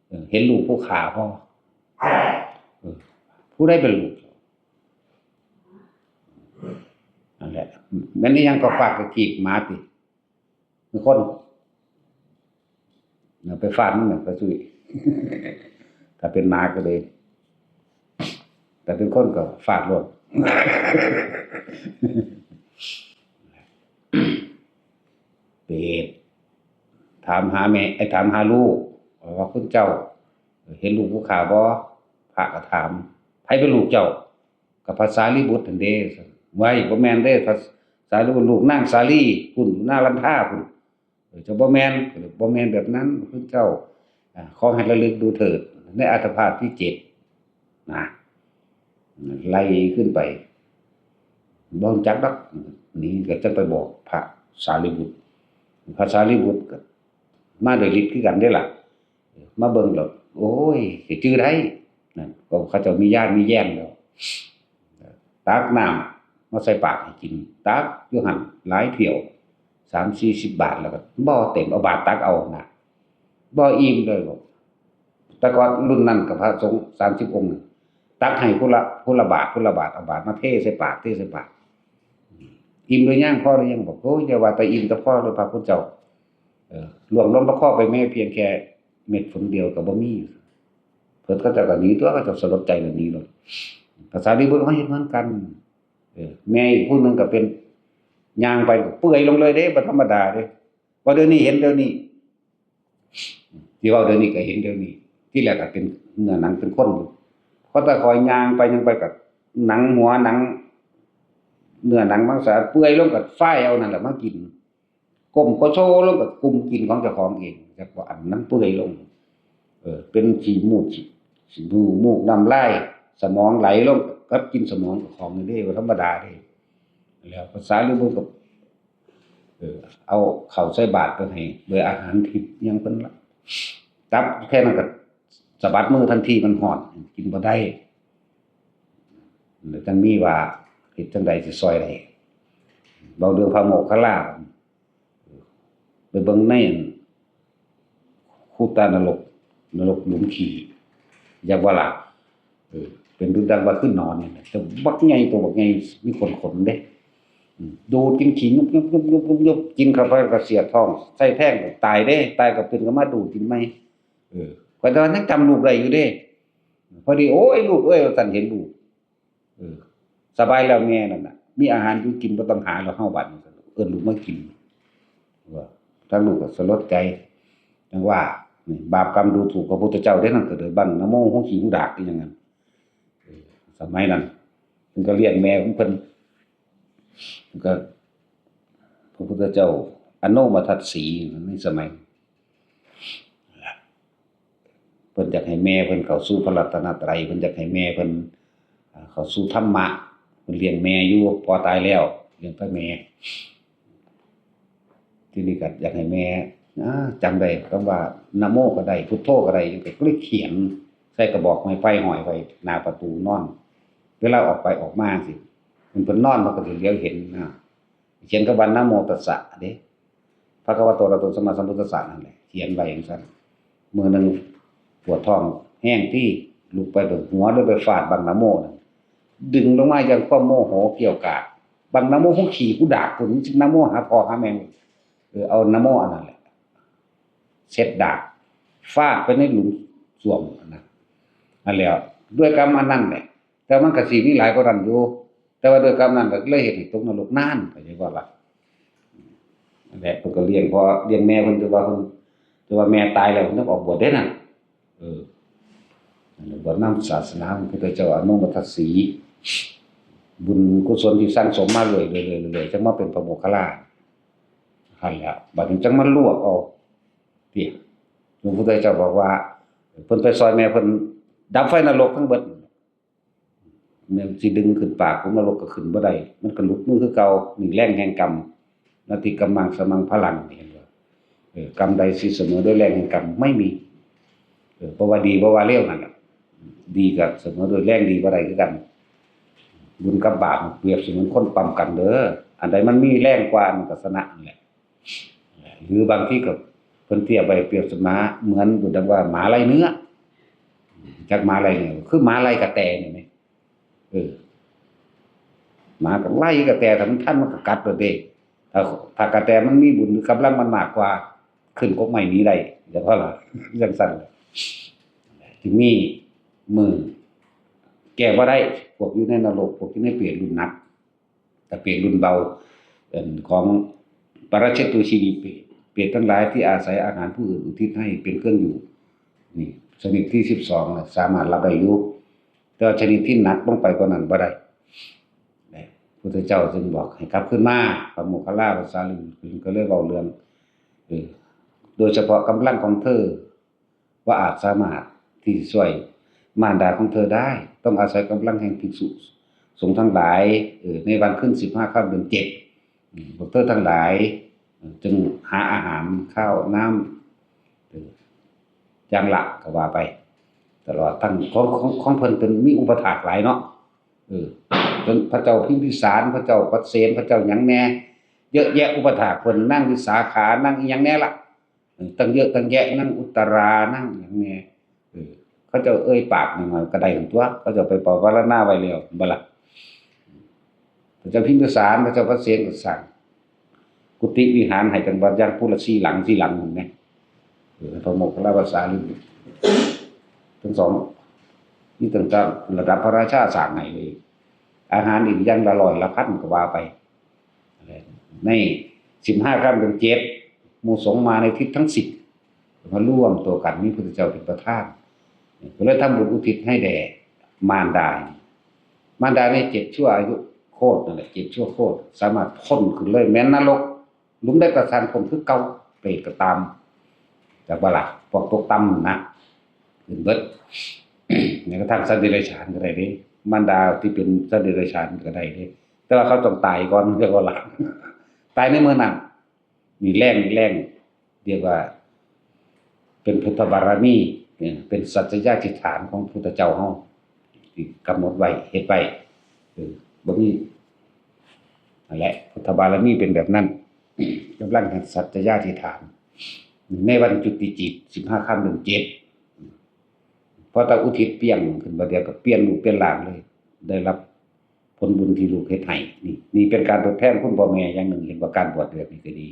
เอ่อ เห็นลูกผู้ข้าบ่ เออ ผู้ใดเป็นลูกเจ้า?" นั่นแหละ แม่นอีหยังก็ฟาดกระกีกหมาติ เป็นคน เอาไปฟาดมันน่ะ กระจุย ถ้าเป็นหมาก็เลย แต่เป็นคนก็ฟาดโลด เปรต ถามหาแม่ ไอ้ถามหาลูก ว่า "คุณเจ้า เห็นลูกผู้ข้าบ่?" พระก็ถาม "ไผเป็นลูกเจ้า?" "ก็พระสารีบุตรนั่นเด้" "ไว้ บ่แม่นเด้ พระสารีบุตร ลูกนางสาลี พุ้น นาลันทาพุ้น เออ จะบ่แม่น บ่แม่นแบบนั้น คุณเจ้า อ่า ขอให้ระลึกดูเถิด ในอัตภาพที่เจ็ด นะ ไล่ขึ้นไป บ่รู้จักดอก นี่ก็จะไปบอกพระสารีบุตร พระสารีบุตรก็มาด้วยฤทธิ์คือกันเด้ล่ะ มาเบิ่งแล้ว โอ้ย สิจื่อได้ นั่น ก็เขาเจ้ามีญาณมีแย้มแล้ว ตักน้ำมาใส่ปากให้กิน ตักอยู่หั่นหลายเที่ยว สามสี่สิบบาท แล้วก็บ่เต็ม เอาบาตรตักเอานะ บ่อิ่มเลยบอก แต่ก่อนรุ่นนั้นกับพระสงฆ์สามสิบองค์น่ะ ตักให้ผู้ละ ผู้ละบาตร ผู้ละบาตร เอาบาตรมาเทใส่ปาก เทใส่ปาก "อิ่มหรือยัง พอหรือยัง" บอก "โอ้ย อย่าว่าแต่อิ่มแต่พอเลยพระคุณเจ้า เออ ล่วงล้มพระคอไปแม้เพียงแค่เม็ดฝนเดียวก็บ่มี" เพิ่นเขาเจ้าก็หนีตัว เขาเจ้าสลดใจแล้วหนีโลด พระสารีบุตรก็เฮ็ดเหมือนกัน เออ แม่อีกผู้หนึ่งก็เป็น ย่างไปก็เปื่อยลงเลยเด้ บ่ธรรมดาเด้ ว่าเดี๋ยวนี้เห็นเดี๋ยวนี้ ที่เว้าเดี๋ยวนี้ก็เห็นเดี๋ยวนี้ ที่แรกก็เป็นเนื้อหนังเป็นคนอยู่ พอแต่คอยย่างไปย่างไปก็หนังหัวหนัง เนื้อหนังมังสาเปื่อยลงก็ฝ้ายเอานั่นแหละมากิน ก้มก็โชว์ลงก็กุมกินของเจ้าของเอง จักว่าอันนั้นเปื่อยลง เออ เป็นขี้มูก ขี้ ขี้มูก มูกน้ำลาย สมองไหลลงกับกินสมองเจ้าของนี่เด้ บ่ธรรมดาเด้ แล้วพระสารีบุตรก็ เออ เอาข้าวใส่บาตรไปให้ โดยอาหารทิพย์ยังเพิ่นละ ตักแค่นั้นก็สะบัดมือทันที มันฮ้อน กินบ่ได้ แล้วจั่งมีว่าเฮ็ดจั่งใดสิซ่อยได้ เว้าเรื่องพระโมคคัลลา ไปเบิ่งในอัน คูตานรก นรกหลุมขี้ อยากว่าล่ะ เออ เป็นดุจดังว่าคือหนอนนี่แหละ แต่บักใหญ่ ตัวบักใหญ่ มีขนๆเด้ อืม ดูดกินขี้ยุบๆๆๆๆ กินเข้าไปก็เสียดท้อง ไส้แทงก็ตายเด้ ตายก็ตื่นก็มาดูดกินใหม่ เออ ข้อยแต่ว่ายังจำลูกได้อยู่เด้ พอดี "โอ้ย ลูกเอ้ย" ว่าซั่น เห็นลูก เออ สบายแล้วแม่นั่นน่ะ มีอาหารอยู่กินบ่ต้องหาแล้วเฮาบัดนี้ เอิ้นลูกมากิน ว่า ทางลูกก็สลดใจ จั่งว่า นี่บาปกรรมดูถูกพระพุทธเจ้าเด้นั่น ก็เลยบังนะโมหัวขี้หัวดากอีหยังนั่น เออ สมัยนั้นเพิ่นก็เลี้ยงแม่ของเพิ่น ก็ พระพุทธเจ้าอโนมทัสสีในสมัย เพิ่นอยากให้แม่เพิ่นเข้าสู่พระรัตนตรัย เพิ่นอยากให้แม่เพิ่น อ่า เข้าสู่ธรรมะ เพิ่นเลี้ยงแม่อยู่ พ่อตายแล้ว เลี้ยงแต่แม่ ทีนี้ก็อยากให้แม่ อ่า จำได้คำว่านะโมก็ได้ พุทโธก็ได้ ก็เลยเขียนใส่กระบอกไม้ไผ่ห้อยไว้หน้าประตูนอน เวลาออกไปออกมาสิ เพิ่น เพิ่นนอน เพิ่นก็สิเหลียวเห็นนะ เขียนคำว่านะโมตัสสะเด้ ภะคะวะโต อะระหะโต สัมมาสัมพุทธัสสะนั่นแหละ เขียนไว้จั่งซั้น มื้อหนึ่งปวดท้องแฮงตี้ ลุกไปเบิ่ง หัวเลยไปฟาดบังนะโมนั่น ดึงลงมาอย่างความโมโหเกรี้ยวกราด บังนะโมหัวขี้หัวดากพุ้น มันสินะโมหาพ่อหาแม่ เออ เอานะโมอันนั้นแหละ เช็ดดาก ฟาดไปในหลุมส้วมนั่นนะ นั่นแหละ ด้วยกรรมอันนั้นแหละ แต่มันก็สิมีหลายกว่านั้นอยู่ แต่ว่าด้วยกรรมนั้นก็เลยเฮ็ดให้ตกนรกนาน เข้าใจบ่ล่ะ นั่นแหละ เพิ่นก็เลี้ยงพ่อเลี้ยงแม่เพิ่น แต่ว่าเพิ่น แต่ว่าแม่ตายแล้วเพิ่นต้องออกบวชเด้นั่น เออ นั่นแหละ บวชนำศาสนาของพระพุทธเจ้าอโนมทัสสี บุญกุศลที่สั่งสมมาเรื่อยๆๆๆ จั่งมาเป็นพระโมคคัลลา หั่นแหละ บัดนี้จั่งมารวบเอา ติ หลวงพุทธเจ้าบอกว่า เพิ่นไปซอยแม่เพิ่นดับไฟนรกทั้งเบิด แม่นสิดึงขึ้นปากของนรกก็ขึ้นบ่ได้ มันก็หลุดมือคือเก่า นี่แรงแห่งกรรม นัตถิกรรมังสมังพลัง เห็นบ่ เออ กรรมใดสิเสมอด้วยแรงแห่งกรรม ไม่มี เออ บ่ว่าดีบ่ว่าเลวนั่นแหละ ดีก็เสมอด้วยแรงดีบ่ได้คือกัน บุญกับบาปเปรียบเสมือนคนปั๊มกันเด้อ อันใดมันมีแรงกว่ามันก็ชนะนั่นแหละ หรือบางทีก็เพิ่นเทียบไว้เปรียบเสมือน เหมือนดังว่าหมาไล่เนื้อ จักหมาไล่เนื้อ คือหมาไล่กระแตนี่แหม เออ หมาก็ไล่กระแต ถ้ามันทันมันก็กัดโลดเด้ ถ้า ถ้ากระแตมันมีบุญหรือกำลังมันมากกว่า ขึ้นกกไม้หนีได้ จั่งซี้ล่ะ จั่งซั้นล่ะ สิมีมื้อแก้บ่ได้ พวกอยู่ในนรก พวกอยู่ในเปรตรุ่นหนัก แต่เปรตรุ่นเบา เอิ่ม ของปะราชิตูชีวีเปรต เปรตทั้งหลายที่อาศัยอาหารผู้อื่นอุทิศให้เป็นเครื่องอยู่ นี่ ชนิดที่สิบสองน่ะ สามารถรับได้อยู่ แต่ว่าชนิดที่หนักลงไปกว่านั้นบ่ได้ นะ พุทธเจ้าจึงบอกให้กลับคืนมา พระโมคคัลลา พระสารีบุตรก็เลยเว้าเรื่อง เออ โดยเฉพาะกำลังของเธอ ว่าอาจสามารถที่จะช่วยมารดาของเธอได้ ต้องอาศัยกำลังแห่งภิกษุสงฆ์ทั้งหลาย เออ ในวันขึ้นสิบห้าค่ำเดือนเจ็ด อืม พวกเธอทั้งหลาย เออ จงหาอาหารข้าวน้ำ เออ อย่างละก็ว่าไป ตลอดทั้งของ ของ ของเพิ่นเป็นมีอุปถากหลายเนาะ เออ จนพระเจ้าพิมพิสาร พระเจ้าปเสน พระเจ้าหยังแน่ เยอะแยะอุปถากเพิ่น นางวิสาขา นางอีหยังแน่ล่ะ เออ ตั้งเยอะตั้งแยะ นางอุตตรา นางหยังแน่ เออ เขาเจ้าเอ่ยปากหน่อยๆก็ได้หั่นตั๊ว เขาเจ้าไปปวารณาไว้แล้ว บ่ล่ะ พระเจ้าพิมพิสาร พระเจ้าปเสนก็สร้างกุฏิวิหารให้จังหวัดอย่างผู้ละสี่หลัง สี่หลังนั่นแหม เออ พระโมคคัลลา พระสารีบุตร ทั้งสอง นี่ตั้งแต่ระดับพระราชาสร้างให้เลย อาหารอีกอย่างละร้อยละพันก็ว่าไป ในสิบห้าค่ำเดือนเจ็ด หมู่สงฆ์มาในทิศทั้งสิบ มารวมตัวกัน มีพุทธเจ้าเป็นประธาน ก็เลยทำบุญอุทิศให้แด่มารดา มารดาในเจ็ดชั่วอายุโคตรนั่นแหละ เจ็ดชั่วโคตร สามารถพ้นขึ้นเลย แม้นนรก หลุมใดก็ช่างพ้นคือเก่า เปรตก็ตาม จักบ่ล่ะ พวกตกต่ำนะ ขึ้นเบิด แม้กระทั่งสัตว์เดรัจฉานก็ได้เด้ มารดาที่เป็นสัตว์เดรัจฉานก็ได้เด้ แต่ว่าเขาต้องตายก่อน จักบ่ล่ะ ตายในมื้อนั้น นี่แรง แรง เรียกว่า เป็นพุทธบารมี เนี่ย เป็นสัจจะญาธิฐานของพุทธเจ้าเฮา ที่กำหนดไว้ เฮ็ดไว้ เออ บ่มี นั่นแหละ พุทธบารมีเป็นแบบนั้น กำลังแห่งสัจจะญาธิฐาน ในวันจุติจิต สิบห้าค่ำเดือนเจ็ด พอตาอุทิศเปลี่ยนขึ้น บัดเดียวก็เปลี่ยนรูปเปลี่ยนร่างเลย ได้รับผลบุญที่ลูกเฮ็ดให้ นี่ นี่เป็นการทดแทนคุณพ่อแม่อย่างหนึ่ง เห็นว่าการบวชแบบนี้ก็ดี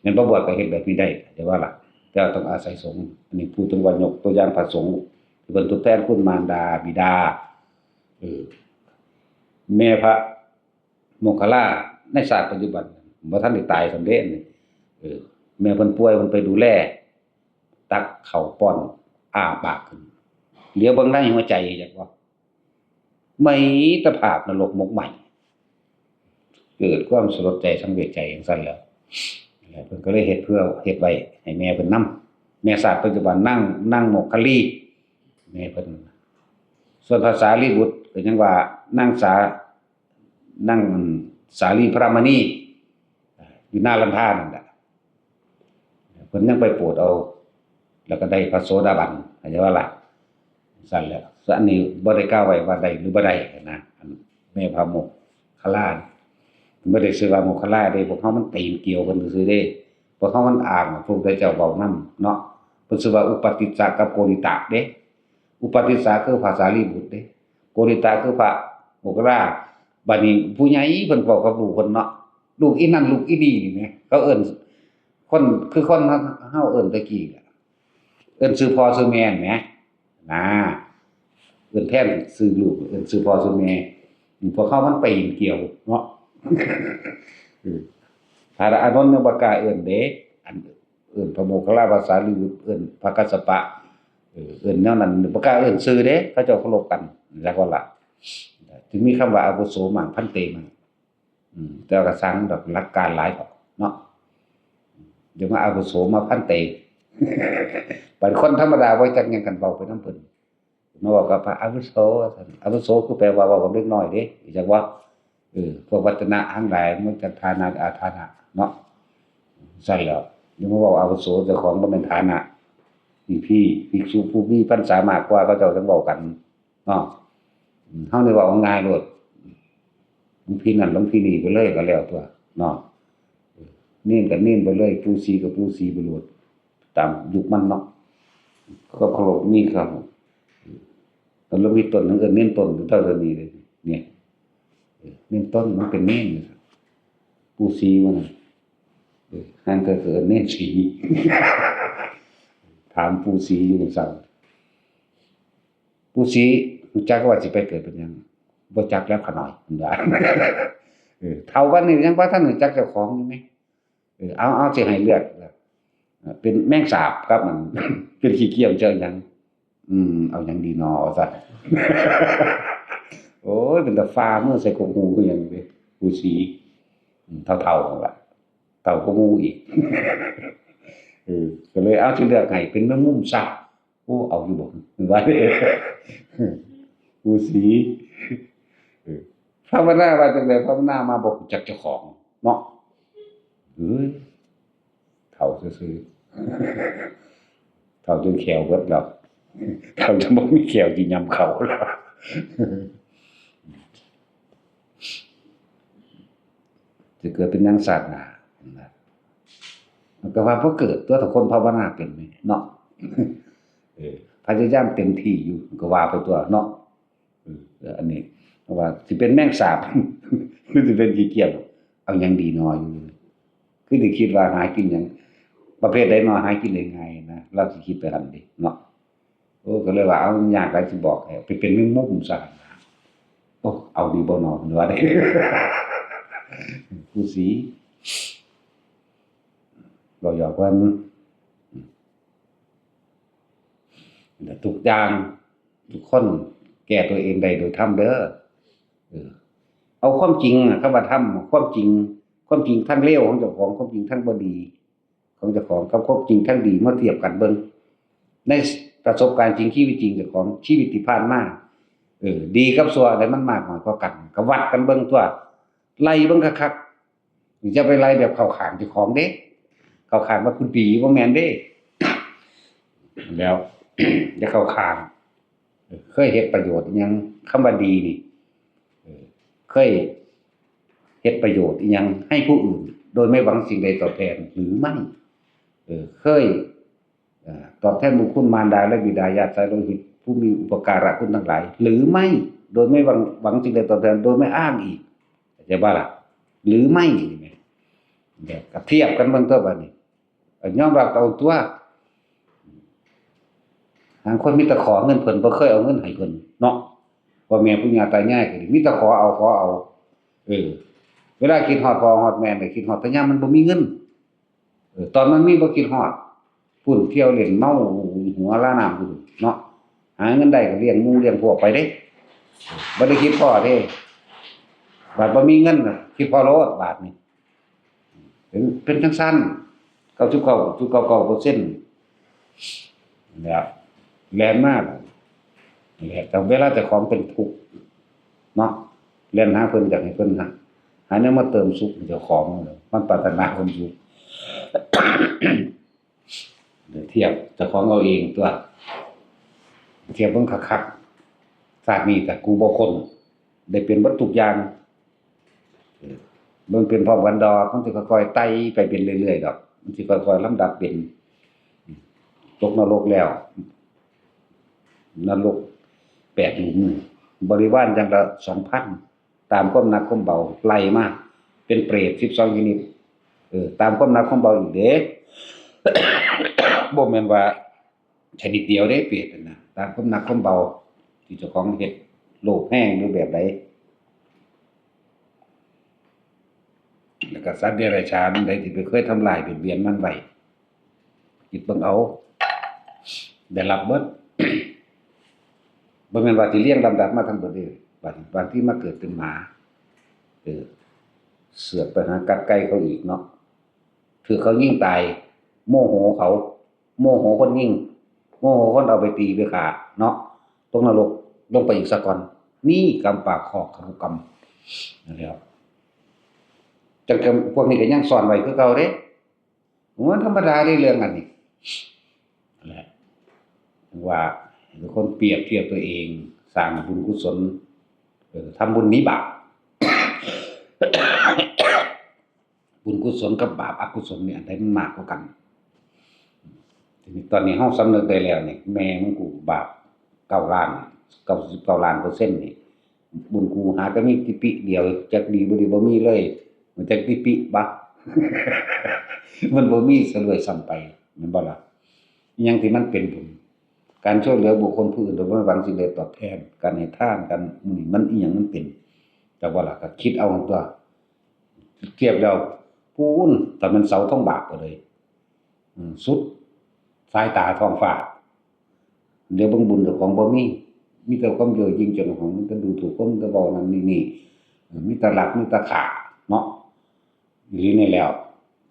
แม่นบ่บวชก็เฮ็ดแบบนี้ได้ แต่ว่าล่ะ แต่ว่าต้องอาศัยสงฆ์ อันนี้พูดถึงว่ายกตัวอย่างพระสงฆ์ ที่เป็นทดแทนคุณมารดาบิดา เออ แม่พระโมคคัลลา ในชาติปัจจุบัน บ่ทันได้ตายสำเร็จนี่ เออ แม่เพิ่นป่วย เพิ่นไปดูแล ตักข้าวป้อนอ้าปากขึ้น เหลียวเบิ่งในหัวใจจักว่า มีแต่ภาพนรกหมกไหม้ เกิดความสลดใจสังเวชใจจั่งซั้นแหล้ว แล้วเพิ่นก็เลยเฮ็ดเพื่อ เฮ็ดไว้ให้แม่เพิ่นนำ แม่ชาติปัจจุบันนาง นางโมคคัลลี แม่เพิ่น ส่วนพระสารีบุตรก็ยังว่านางสา นางสาลีพระมณี อยู่นาลันทานั่นแหละ เพิ่นยังไปโปรดเอา แล้วก็ได้พระโสดาบัน เข้าใจบ่ล่ะ ซั่นแหละ อันนี้บ่ได้กล่าวไว้ว่าได้หรือบ่ได้นะ อันแม่พระโมคคัลลา บ่ได้ชื่อว่าโมคคัลลาเด้ พวกเฮามันตีนเกี่ยวกันซื่อๆเด้ พวกเฮามันอ้างว่าพระพุทธเจ้าเว้านำเนาะ เพิ่นชื่อว่าอุปติสสะกับโกริตะเด้ อุปติสสะคือพระสารีบุตรเด้ โกริตะคือพระโมคคัลลา บัดนี้ผู้ใหญ่เพิ่นเว้ากับลูกเพิ่นเนาะ ลูกอีนั่นลูกอีนี่นี่แหม เขาเอิ้น คน คือคนเฮาเอิ้นแต่กี้แหละ เอิ้นชื่อพ่อชื่อแม่แหม นะ เอิ้นแทนชื่อลูก เอิ้นชื่อพ่อชื่อแม่ พวกเฮามันปีนเกี่ยวเนาะ เออ พระอานนท์ยังบ่กล้าเอิ้นเด้ อันเอิ้นพระโมคคัลลา พระสารีบุตร เอิ้นพระกัสสปะ เออ เอิ้นแนวนั้น บ่กล้าเอิ้นชื่อเด้ เขาเจ้าเคารพกัน แล้วก็ล่ะ จึงมีคำว่าอาวุโสมั่ง พันเตมั่ง อืม แต่ว่าก็ซ่างดอก หลักการหลายดอกเนาะ เดี๋ยวมาอาวุโสมาพันเต บางคนธรรมดาบ่จักหยัง กันเว้าไปนำเพิ่น มาเว้ากับพระอาวุโส อาวุโสคือแปลว่าเว้ากับเด็กน้อยเด้ จักว่า เออ พวกวัฒนะทั้งหลาย มันก็ฐานะอาฐานะเนาะ ซั่นแหล้ว อย่ามาเว้าอาวุโส เจ้าของบ่แม่นฐานะ นี่พี่ ภิกษุผู้มีพรรษามากกว่า เขาเจ้าจั่งเว้ากัน เนาะ อืม เฮานี่เว้าง่ายโลด หลวงพี่นั่นหลวงพี่นี่ไปเลยก็แล้วตัว เนาะ เนนก็เนนไปเลย ปู่ศรีก็ปู่ศรีไปโลด ตามยุคมันเนาะ ก็เคารพมีครับ แล้วมีต้นหนึ่งเอิ้นเนนต้นเท่านี้เลย เนี่ย เออ เนนต้นมันเป็นเนน ปู่ศรีมันน่ะ เออ ห่างก็เอิ้นเนนศรี ถามปู่ศรีอยู่ซั่น ปู่ศรี รู้จักว่าสิไปเกิดเป็นหยัง บ่จักแล้วขะน้อย เพิ่นว่า เออ เฒ่าปานนี้ยังบ่ทันรู้จักเจ้าของอยู่แหม เออ เอา เอา สิให้เลือก เออ เป็นแมงสาบกับมัน เป็นขี้เกียจ เจ้าหยัง อืม เอาหยังดีน้อ ว่าซั่น โอ้ย เป็นตาฟ้าเมือใส่กกหูคือหยังเด้ ปู่ศรี อืม เฒ่าๆนั่นล่ะ เฒ่ากว่าหมู่อีก เออ ก็เลยเอา สิเลือกให้เป็นแมงมุมซะ โอ้ เอาอยู่บ่ ว่าเด้ ปู่ศรี เออ ภาวนาว่าจั่งใด ภาวนามาบ่รู้จักเจ้าของเนาะ เอ้ย เฒ่าซื่อๆ เฒ่าจนแข้วเบิดแล้ว เฒ่าจนบ่มีแข้วสิย่ำข้าวแล้ว สิเกิดเป็นหยังชาติหน้า มันก็ว่าบ่เกิดตัว ถ้าคนภาวนาเป็นนี่เนาะ เออ พยายามเต็มที่อยู่ ก็ว่าไปตัวเนาะ เออ อันนี้ว่าสิเป็นแมงสาบ หรือสิเป็นขี้เกียจ เอาหยังดีน้อ คือสิคิดว่าหากินหยัง ประเภทใดน้อหากินได้ง่ายนะ ลาวสิคิดไปหั่นเด้เนาะ โอ้ ก็เลยว่า เอา ยากหลายสิบอกให้ ไปเป็นแมงมุมซะ โอ้ เอาดีบ่น้อ เพิ่นว่าเด้ ปู่ศรี เว้าหยอกเพิ่น ทุกอย่าง ทุกคนแก้ตัวเองได้โดยธรรมเด้อ เออ เอาความจริงอะ คำว่าธรรม ความจริง ความจริงทางเลวของเจ้าของ ความจริงทางบ่ดีของเจ้าของ กับความจริงทางดีมาเทียบกันเบิ่ง ในประสบการณ์จริงชีวิตจริงเจ้าของ ชีวิตที่ผ่านมา เออ ดีกับชั่วอันใดมันมากน้อยกว่ากัน ก็วัดกันเบิ่งตัว ไล่เบิ่งคักๆ อย่าไปไล่แบบเข้าข้างเจ้าของเด้ เข้าข้างว่าคุณดี บ่แม่นเด้ แล้ว อย่าเข้าข้าง เคยเฮ็ดประโยชน์อิหยัง คำว่าดีนี่ เออ เคยเฮ็ดประโยชน์อิหยังให้ผู้อื่น โดยไม่หวังสิ่งใดตอบแทนหรือไม่ เออ เคย เอ่อ ตอบแทนบุญคุณมารดาและบิดาญาติสายโลหิต ผู้มีอุปการะคุณทั้งหลาย หรือไม่ โดยไม่หวัง หวังสิ่งใดตอบแทน โดยไม่อ้างอีก เข้าใจบ่ล่ะ หรือไม่ เนี่ย ก็เทียบกันเบิ่งตัวบัดนี้ เอ่อ ยอมรับเอาตัว หางคนมีแต่ขอเงินเพิ่น บ่เคยเอาเงินให้เพิ่นเนาะ พ่อแม่ปู่ย่าตายายก็ดี มีแต่ขอเอา ขอเอา เออ เวลาคิดฮอดพ่อฮอดแม่นี่ คิดฮอดแต่ยามมันบ่มีเงิน เออ ตอนมันมีบ่คิดฮอด พุ่นเที่ยวเล่นเมาหัวลาน้ำอยู่เนาะ หาเงินได้ก็เลี้ยงหมู่เลี้ยงพวกไปเด้ บ่ได้คิดพ้อเด้ บาดบ่มีเงินน่ะ คิดพ้อโลดบาดนี่ เป็น เป็นจั่งซั้น เก้าสิบเก้าจุดเก้าเก้าเปอร์เซ็นต์ เนี่ย แล่นมา เนี่ย แต่เวลาเจ้าของเป็นทุกข์เนาะ แล่นหาเพิ่น อยากให้เพิ่นหา หาแนวมาเติมสุขให้เจ้าของ มันปรารถนาความสุข เทียบเจ้าของเอาเองตัว เทียบเบิ่งคักๆ ชาตินี้ถ้ากูบ่ค้น ได้เป็นเบิดทุกอย่าง เออ มันเป็นพร้อมกันดอก มันสิค่อยๆไต่ไปเป็นเรื่อยๆดอก มันสิค่อยๆลำดับเป็น ตกนรกแล้ว นรกแปดหลุม บริวารอย่างละสองพัน ตามความหนักความเบาไล่มา เป็นเปรตสิบสองชนิด เออ ตามความหนักความเบาอีกเด้ บ่แม่นว่าชนิดเดียวเด้ เปรตน่ะนะ ตามความหนักความเบา ที่เจ้าของเฮ็ด โลภแฮงหรือแบบใด แล้วก็สัตว์เดรัจฉานใดที่ไปเคยทำลายเบียดเบียนมันไว้ คิดเบิ่งเอา ได้รับเบิด บ่แม่นว่าสิเรียงลำดับมาทั้งเบิดเด้ บาง บางทีมาเกิดเป็นหมา เออ เสือกไปหากัดไก่เขาอีกเนาะ ถืกเขายิงตาย โมโหเขา โมโหคนยิง โมโหคนเอาไปตีไปฆ่าเนาะ ตกนรกลงไปอีกซะก่อน นี่กรรมปากคอกคารุกรรม นั่นแหละ จังกรรมพวกนี้ก็ยังซ่อนไว้คือเก่าเด้ มันธรรมดาเด้เรื่องอันนี้ นั่นแหละ ว่าให้ทุกคนเปรียบเทียบตัวเอง สร้างบุญกุศล เออ ทำบุญหนีบาป บุญกุศลกับบาปอกุศลเนี่ย อันใดมันมากกว่ากัน ทีนี้ตอนนี้เฮาสำนึกได้แล้วนี่ แม่มึงกูบาปเก้าล้าน เก้าสิบเก้าล้านเปอร์เซ็นต์นี่ บุญกูหาแต่มีติปิเดียว จักดีบ่ดีบ่มีเลย มันจักติปิบ่ มันบ่มีซะด้วยซ้ำไป แม่นบ่ล่ะ อิหยังที่มันเป็นบุญ การช่วยเหลือบุคคลผู้อื่นโดยไม่หวังสิ่งใดตอบแทน การให้ทาน การ มื้อนี้มันอิหยังมันเป็น จักบ่ล่ะ ก็คิดเอาตัว เทียบแล้ว ปูน แต่มันเสาทองบาปก็เลย อืม สุดสายตาท้องฟ้า เดี๋ยวเบิ่งบุญเจ้าของบ่มี มีแต่ความเย่อหยิ่งจองหอง มีแต่ดูถูกคน มีแต่เว้านั่นนี่นี่ เออ มีแต่ลัก มีแต่ฆ่า เนาะ อีหลีนี่แล้ว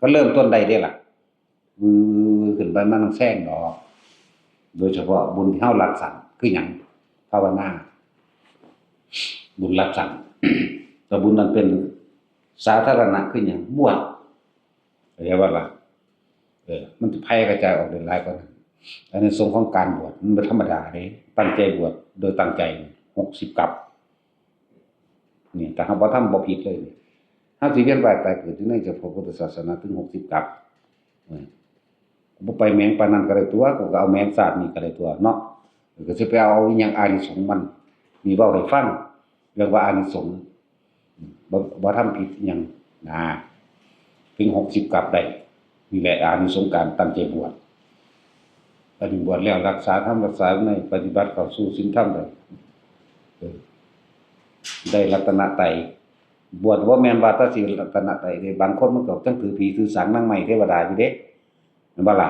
ก็เริ่มต้นได้เด้ล่ะ วือ ขึ้นไปมันต้องแซงดอก โดยเฉพาะบุญที่เฮารักสรรค์ คือหยัง ภาวนา บุญรักสรรค์ แต่บุญนั้นเป็นสาธารณะ คือหยัง บวช เข้าใจบ่ล่ะ เออ มันจะแผ่กระจายออกได้หลายกว่านั้น อานิสงส์ของการบวชมันบ่ธรรมดาเด้ ตั้งใจบวชโดยตั้งใจ หกสิบกัป นี่ ถ้าเฮาบ่ทำบ่ผิดเลยนี่ เฮาสิเวียนว่ายตายเกิดอยู่ในเจ้าพระพุทธศาสนาถึง หกสิบกัป เออ บ่ไปแหมงปานนั้นก็ได้ตัว กูก็เอาแหมงชาตินี้ก็ได้ตัวเนาะ ก็สิไปเอาอิหยังอานิสงส์มัน นี่เว้าให้ฟัง เรื่องว่าอานิสงส์ บ่ บ่ทำผิดอิหยังนะ ถึง หกสิบกัปได้ นี่แหละอานิสงส์การตั้งใจบวช อันนี้บวชแล้วรักษาธรรมรักษาวินัย ปฏิบัติเข้าสู่ศีลธรรมได้ เออ ได้รัตนตรัย บวชบ่แม่นว่าแต่สิรัตนตรัยเด้ บางคนมันก็จั่งถือผีถือสางนางไม้เทวดาอยู่เด้ แม่นบ่ล่ะ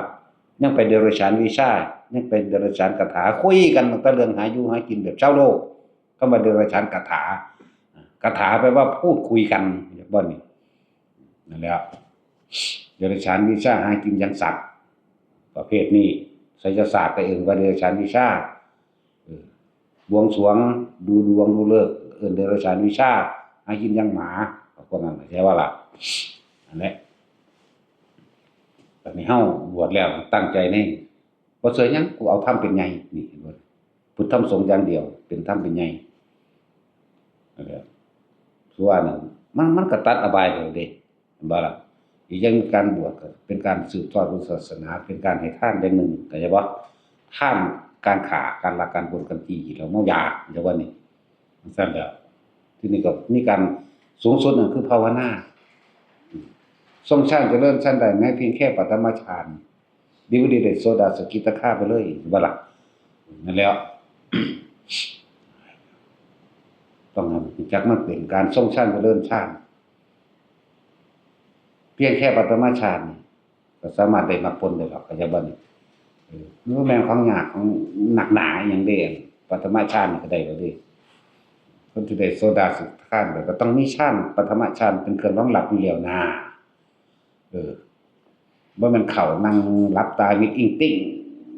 ยังไปเดรัจฉานวิชา ยังไปเดรัจฉานคาถา คุยกันตั้งแต่เรื่องหาอยู่หากินแบบชาวโลก คำว่าเดรัจฉานคาถา คาถาแปลว่าพูดคุยกัน บ่นี่ นั่นแหละ เดรัจฉานวิชาหากินยังสัตว์ ประเภทนี้ ไสยศาสตร์ก็เอิ้นว่าเดรัจฉานวิชา เออ บวงสรวง ดูดวงดูฤกษ์ เอิ้นเดรัจฉานวิชา หากินยังหมา พวกนั้นน่ะ ใช่ว่าล่ะ อันนี้ บัดนี้เฮาบวชแล้วตั้งใจนี่ บ่เชื่อหยัง กูเอาธรรมเป็นใหญ่ นี่ เห็นบ่ พุทธธรรมสงฆ์อย่างเดียว เป็นธรรมเป็นใหญ่ นั่นแหละ คือว่านั่น มัน มันก็ตัดอบายแล้วเด้ เห็นบ่ล่ะ อีกอย่างการบวชก็เป็นการสืบทอดพุทธศาสนา เป็นการให้ทานอย่างหนึ่ง เข้าใจบ่ ทาน การฆ่า การลัก การปล้น การจี้ เหล้าเมายา เข้าใจบ่นี่ จั่งซั้นแหล้ว ทีนี้ก็มีการสูงสุดนั่นคือภาวนา ทรงฌานเจริญฌานได้แม้เพียงแค่ปฐมฌาน ดีบ่ดีได้โสดาสกิทาคาไปเลย เห็นบ่ล่ะ นั่นแหล้ว ต้องรู้จักมันเป็นการทรงฌานเจริญฌาน เพียงแค่ปฐมฌานนี่ ก็สามารถได้มรรคผลได้หรอก เข้าใจบ่นี่? เออ มันบ่แม่นของยากของหนักหนาอหยังเด้ ปฐมฌานก็ได้แล้วเด้ คนที่ได้โสดาปัตตคานก็ต้องมีฌาน ปฐมฌานเป็นเครื่องรองรับอยู่แล้วนะ เออ บ่แม่นเข้านั่งหลับตามิดอิงติ่ง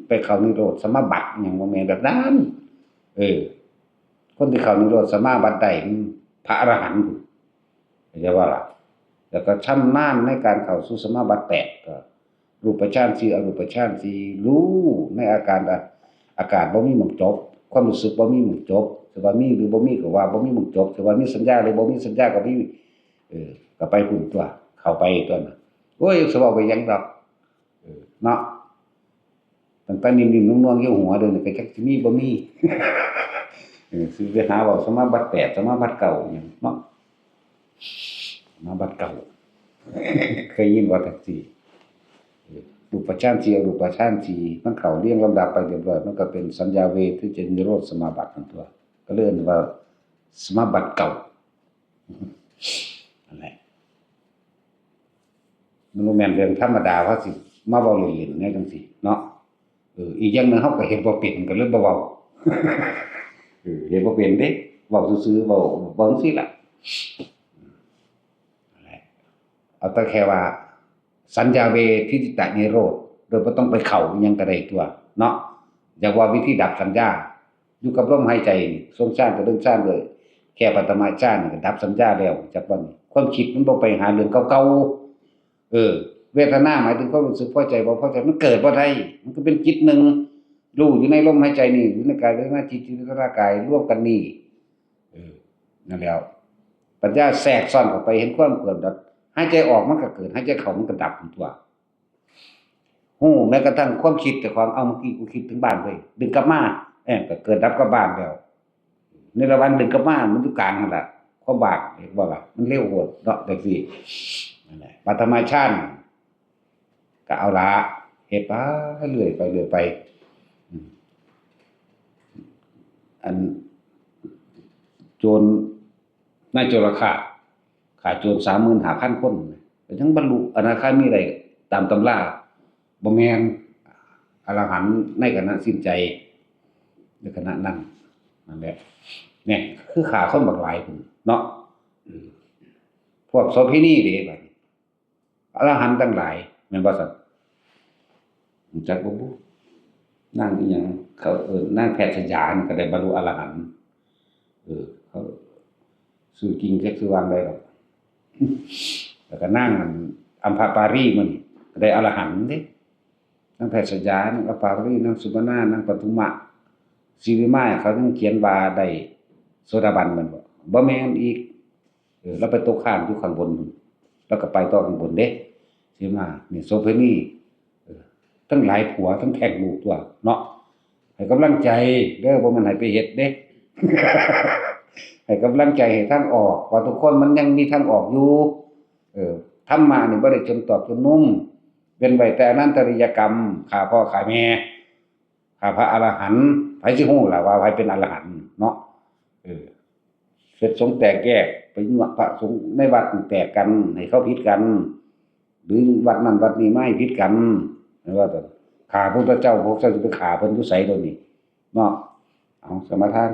ไปเข้านิโรธสมาบัติอหยัง บ่แม่นแบบนั้น เออ คนที่เข้านิโรธสมาบัติได้มันพระอรหันต์ เข้าใจบ่ล่ะ? แล้วก็ชำนาญในการเข้าสู่สมาบัติแปด ก็รูปฌานสี่ อรูปฌานสี่ รู้ในอาการ อาการบ่มีหม่องจบ ความรู้สึกบ่มีหม่องจบ สิว่ามีหรือบ่มีก็ว่าบ่มีหม่องจบ สิว่ามีสัญญาหรือบ่มีสัญญาก็มี เออ ก็ไปพุ้นตั๊ว เข้าไปตั๊วนะ โอ้ย สิเว้าไปหยังดอก เออ เนาะ ตั้งแต่นิ่มๆนวลๆอยู่หัวเด้อนี่ ก็จักสิมีบ่มี เออ สิไปหาเว้าสมาบัติแปด สมาบัติเก้าหยังเนาะ สมาบัติเก้า เคยยินว่าจังซี่ เออ รูปฌานสี่ อรูปฌานสี่ มันเข้าเรียงลำดับไปเรียบร้อย มันก็เป็นสัญญาเวทที่จะนิโรธสมาบัตินั่นตั๊ว ก็เลยเอิ้นว่าสมาบัติเก้า นั่นแหละ มันบ่แม่นเรื่องธรรมดา ว่าสิมาเว้าเล่นๆแนวจังซี่เนาะ เออ อีกอย่างหนึ่งเฮาก็เฮ็ดบ่เป็น ก็เลยบ่เว้า เออ เฮ็ดบ่เป็นเด้ เว้าซื่อๆ เว้า เว้าจังซี่ล่ะ นั่นแหละ เอาแต่แค่ว่า สัญญาเวทิตานิโรธ โดยบ่ต้องไปเข้าอิหยังก็ได้ตั๊วเนาะ อยากว่าวิธีดับสัญญา อยู่กับลมหายใจนี่ ทรงฌานก็เรื่องฌานเลย แค่ปฐมฌานนี่ก็ดับสัญญาแล้ว จักว่านี่ ความคิดมันบ่ไปหาเรื่องเก่าๆ เออ เวทนาหมายถึงความรู้สึกพอใจบ่พอใจ มันเกิดบ่ได้ มันก็เป็นจิตหนึ่ง รู้อยู่ในลมหายใจนี่ อยู่ในกายเวทนาจิต จิตเวทนากายรวมกันนี่ เออ นั่นแหล้ว ปัญญาแทรกซ้อนเข้าไปเห็นความเกิดดับ หายใจออกมันก็เกิด หายใจเข้ามันก็ดับตั๊ว ฮู้แม้กระทั่งความคิดเจ้าของ เอา เมื่อกี้กูคิดถึงบ้านเว้ย ดึงกลับมา เอ้ย ก็เกิดดับกับบ้านแล้ว ในระหว่างดึงกลับมา มันอยู่กลางนั่นล่ะ ความว่าง เห็นบ่ล่ะ มันเร็วโพดเนาะ จังซี่ นั่นแหละ ปฐมฌาน ก็เอาละ เฮ็ดไปเรื่อยไปเรื่อยไป อืม อัน โจร นายโจรฆาต ฆ่าโจรสามหมื่นห้าพันคน ก็ยังบรรลุอนาคามีได้ตามตำรา บ่แม่น อรหันต์ในขณะสิ้นใจ ในขณะนั้น นั่นแหละ เนี่ย คือฆ่าคนบักหลายพุ้นเนาะ อืม พวกโสเภณีเด้ บัดนี้ อรหันต์ทั้งหลาย แม่นบ่ซั่น? รู้จักบ่บุ? นางอิหยัง เขาเอิ้นนางแพทย์สยานี่ก็ได้บรรลุอรหันต์ เออ เขา ชื่อจริงจักชื่อว่าจั่งใด๋ดอก แล้วก็นางอัมพปาลีมื้อนี้ก็ได้อรหันต์เด้ นางแพทย์สยา นางอัมพปาลี นางสุบรรณา นางปทุมะ สิริมา เขายังเขียนว่าได้โสดาบันแม่นบ่? บ่แม่นอีก เออ ลาวไปตกค้างอยู่ข้างบนพุ้น ลาวก็ไปต่อข้างบนเด้ สิมา นี่โสเภณี เออ ทั้งหลายผัว ทั้งแท้งลูกตั๊วเนาะ ให้กำลังใจเด้อ บ่แม่นให้ไปเฮ็ดเด้ ให้กำลังใจ ให้ทางออก ว่าทุกคนมันยังมีทางออกอยู่ เออ ธรรมะนี่บ่ได้จนตอกจนนุ่ม เว้นไว้แต่อนันตริยกรรม ฆ่าพ่อฆ่าแม่ ฆ่าพระอรหันต์ ไผสิฮู้ล่ะว่าไผเป็นอรหันต์เนาะ เออ เฮ็ดสงฆ์แตกแยก ไปยั่วพระสงฆ์ในวัดแตกกัน ให้เขาผิดกัน หรือวัดนั้นวัดนี้มาให้ผิดกัน แม่นบ่ ฆ่าพระพุทธเจ้า พวกเจ้าสิไปฆ่าเพิ่นอยู่ไสเดี๋ยวนี้เนาะ เอา สมาทาน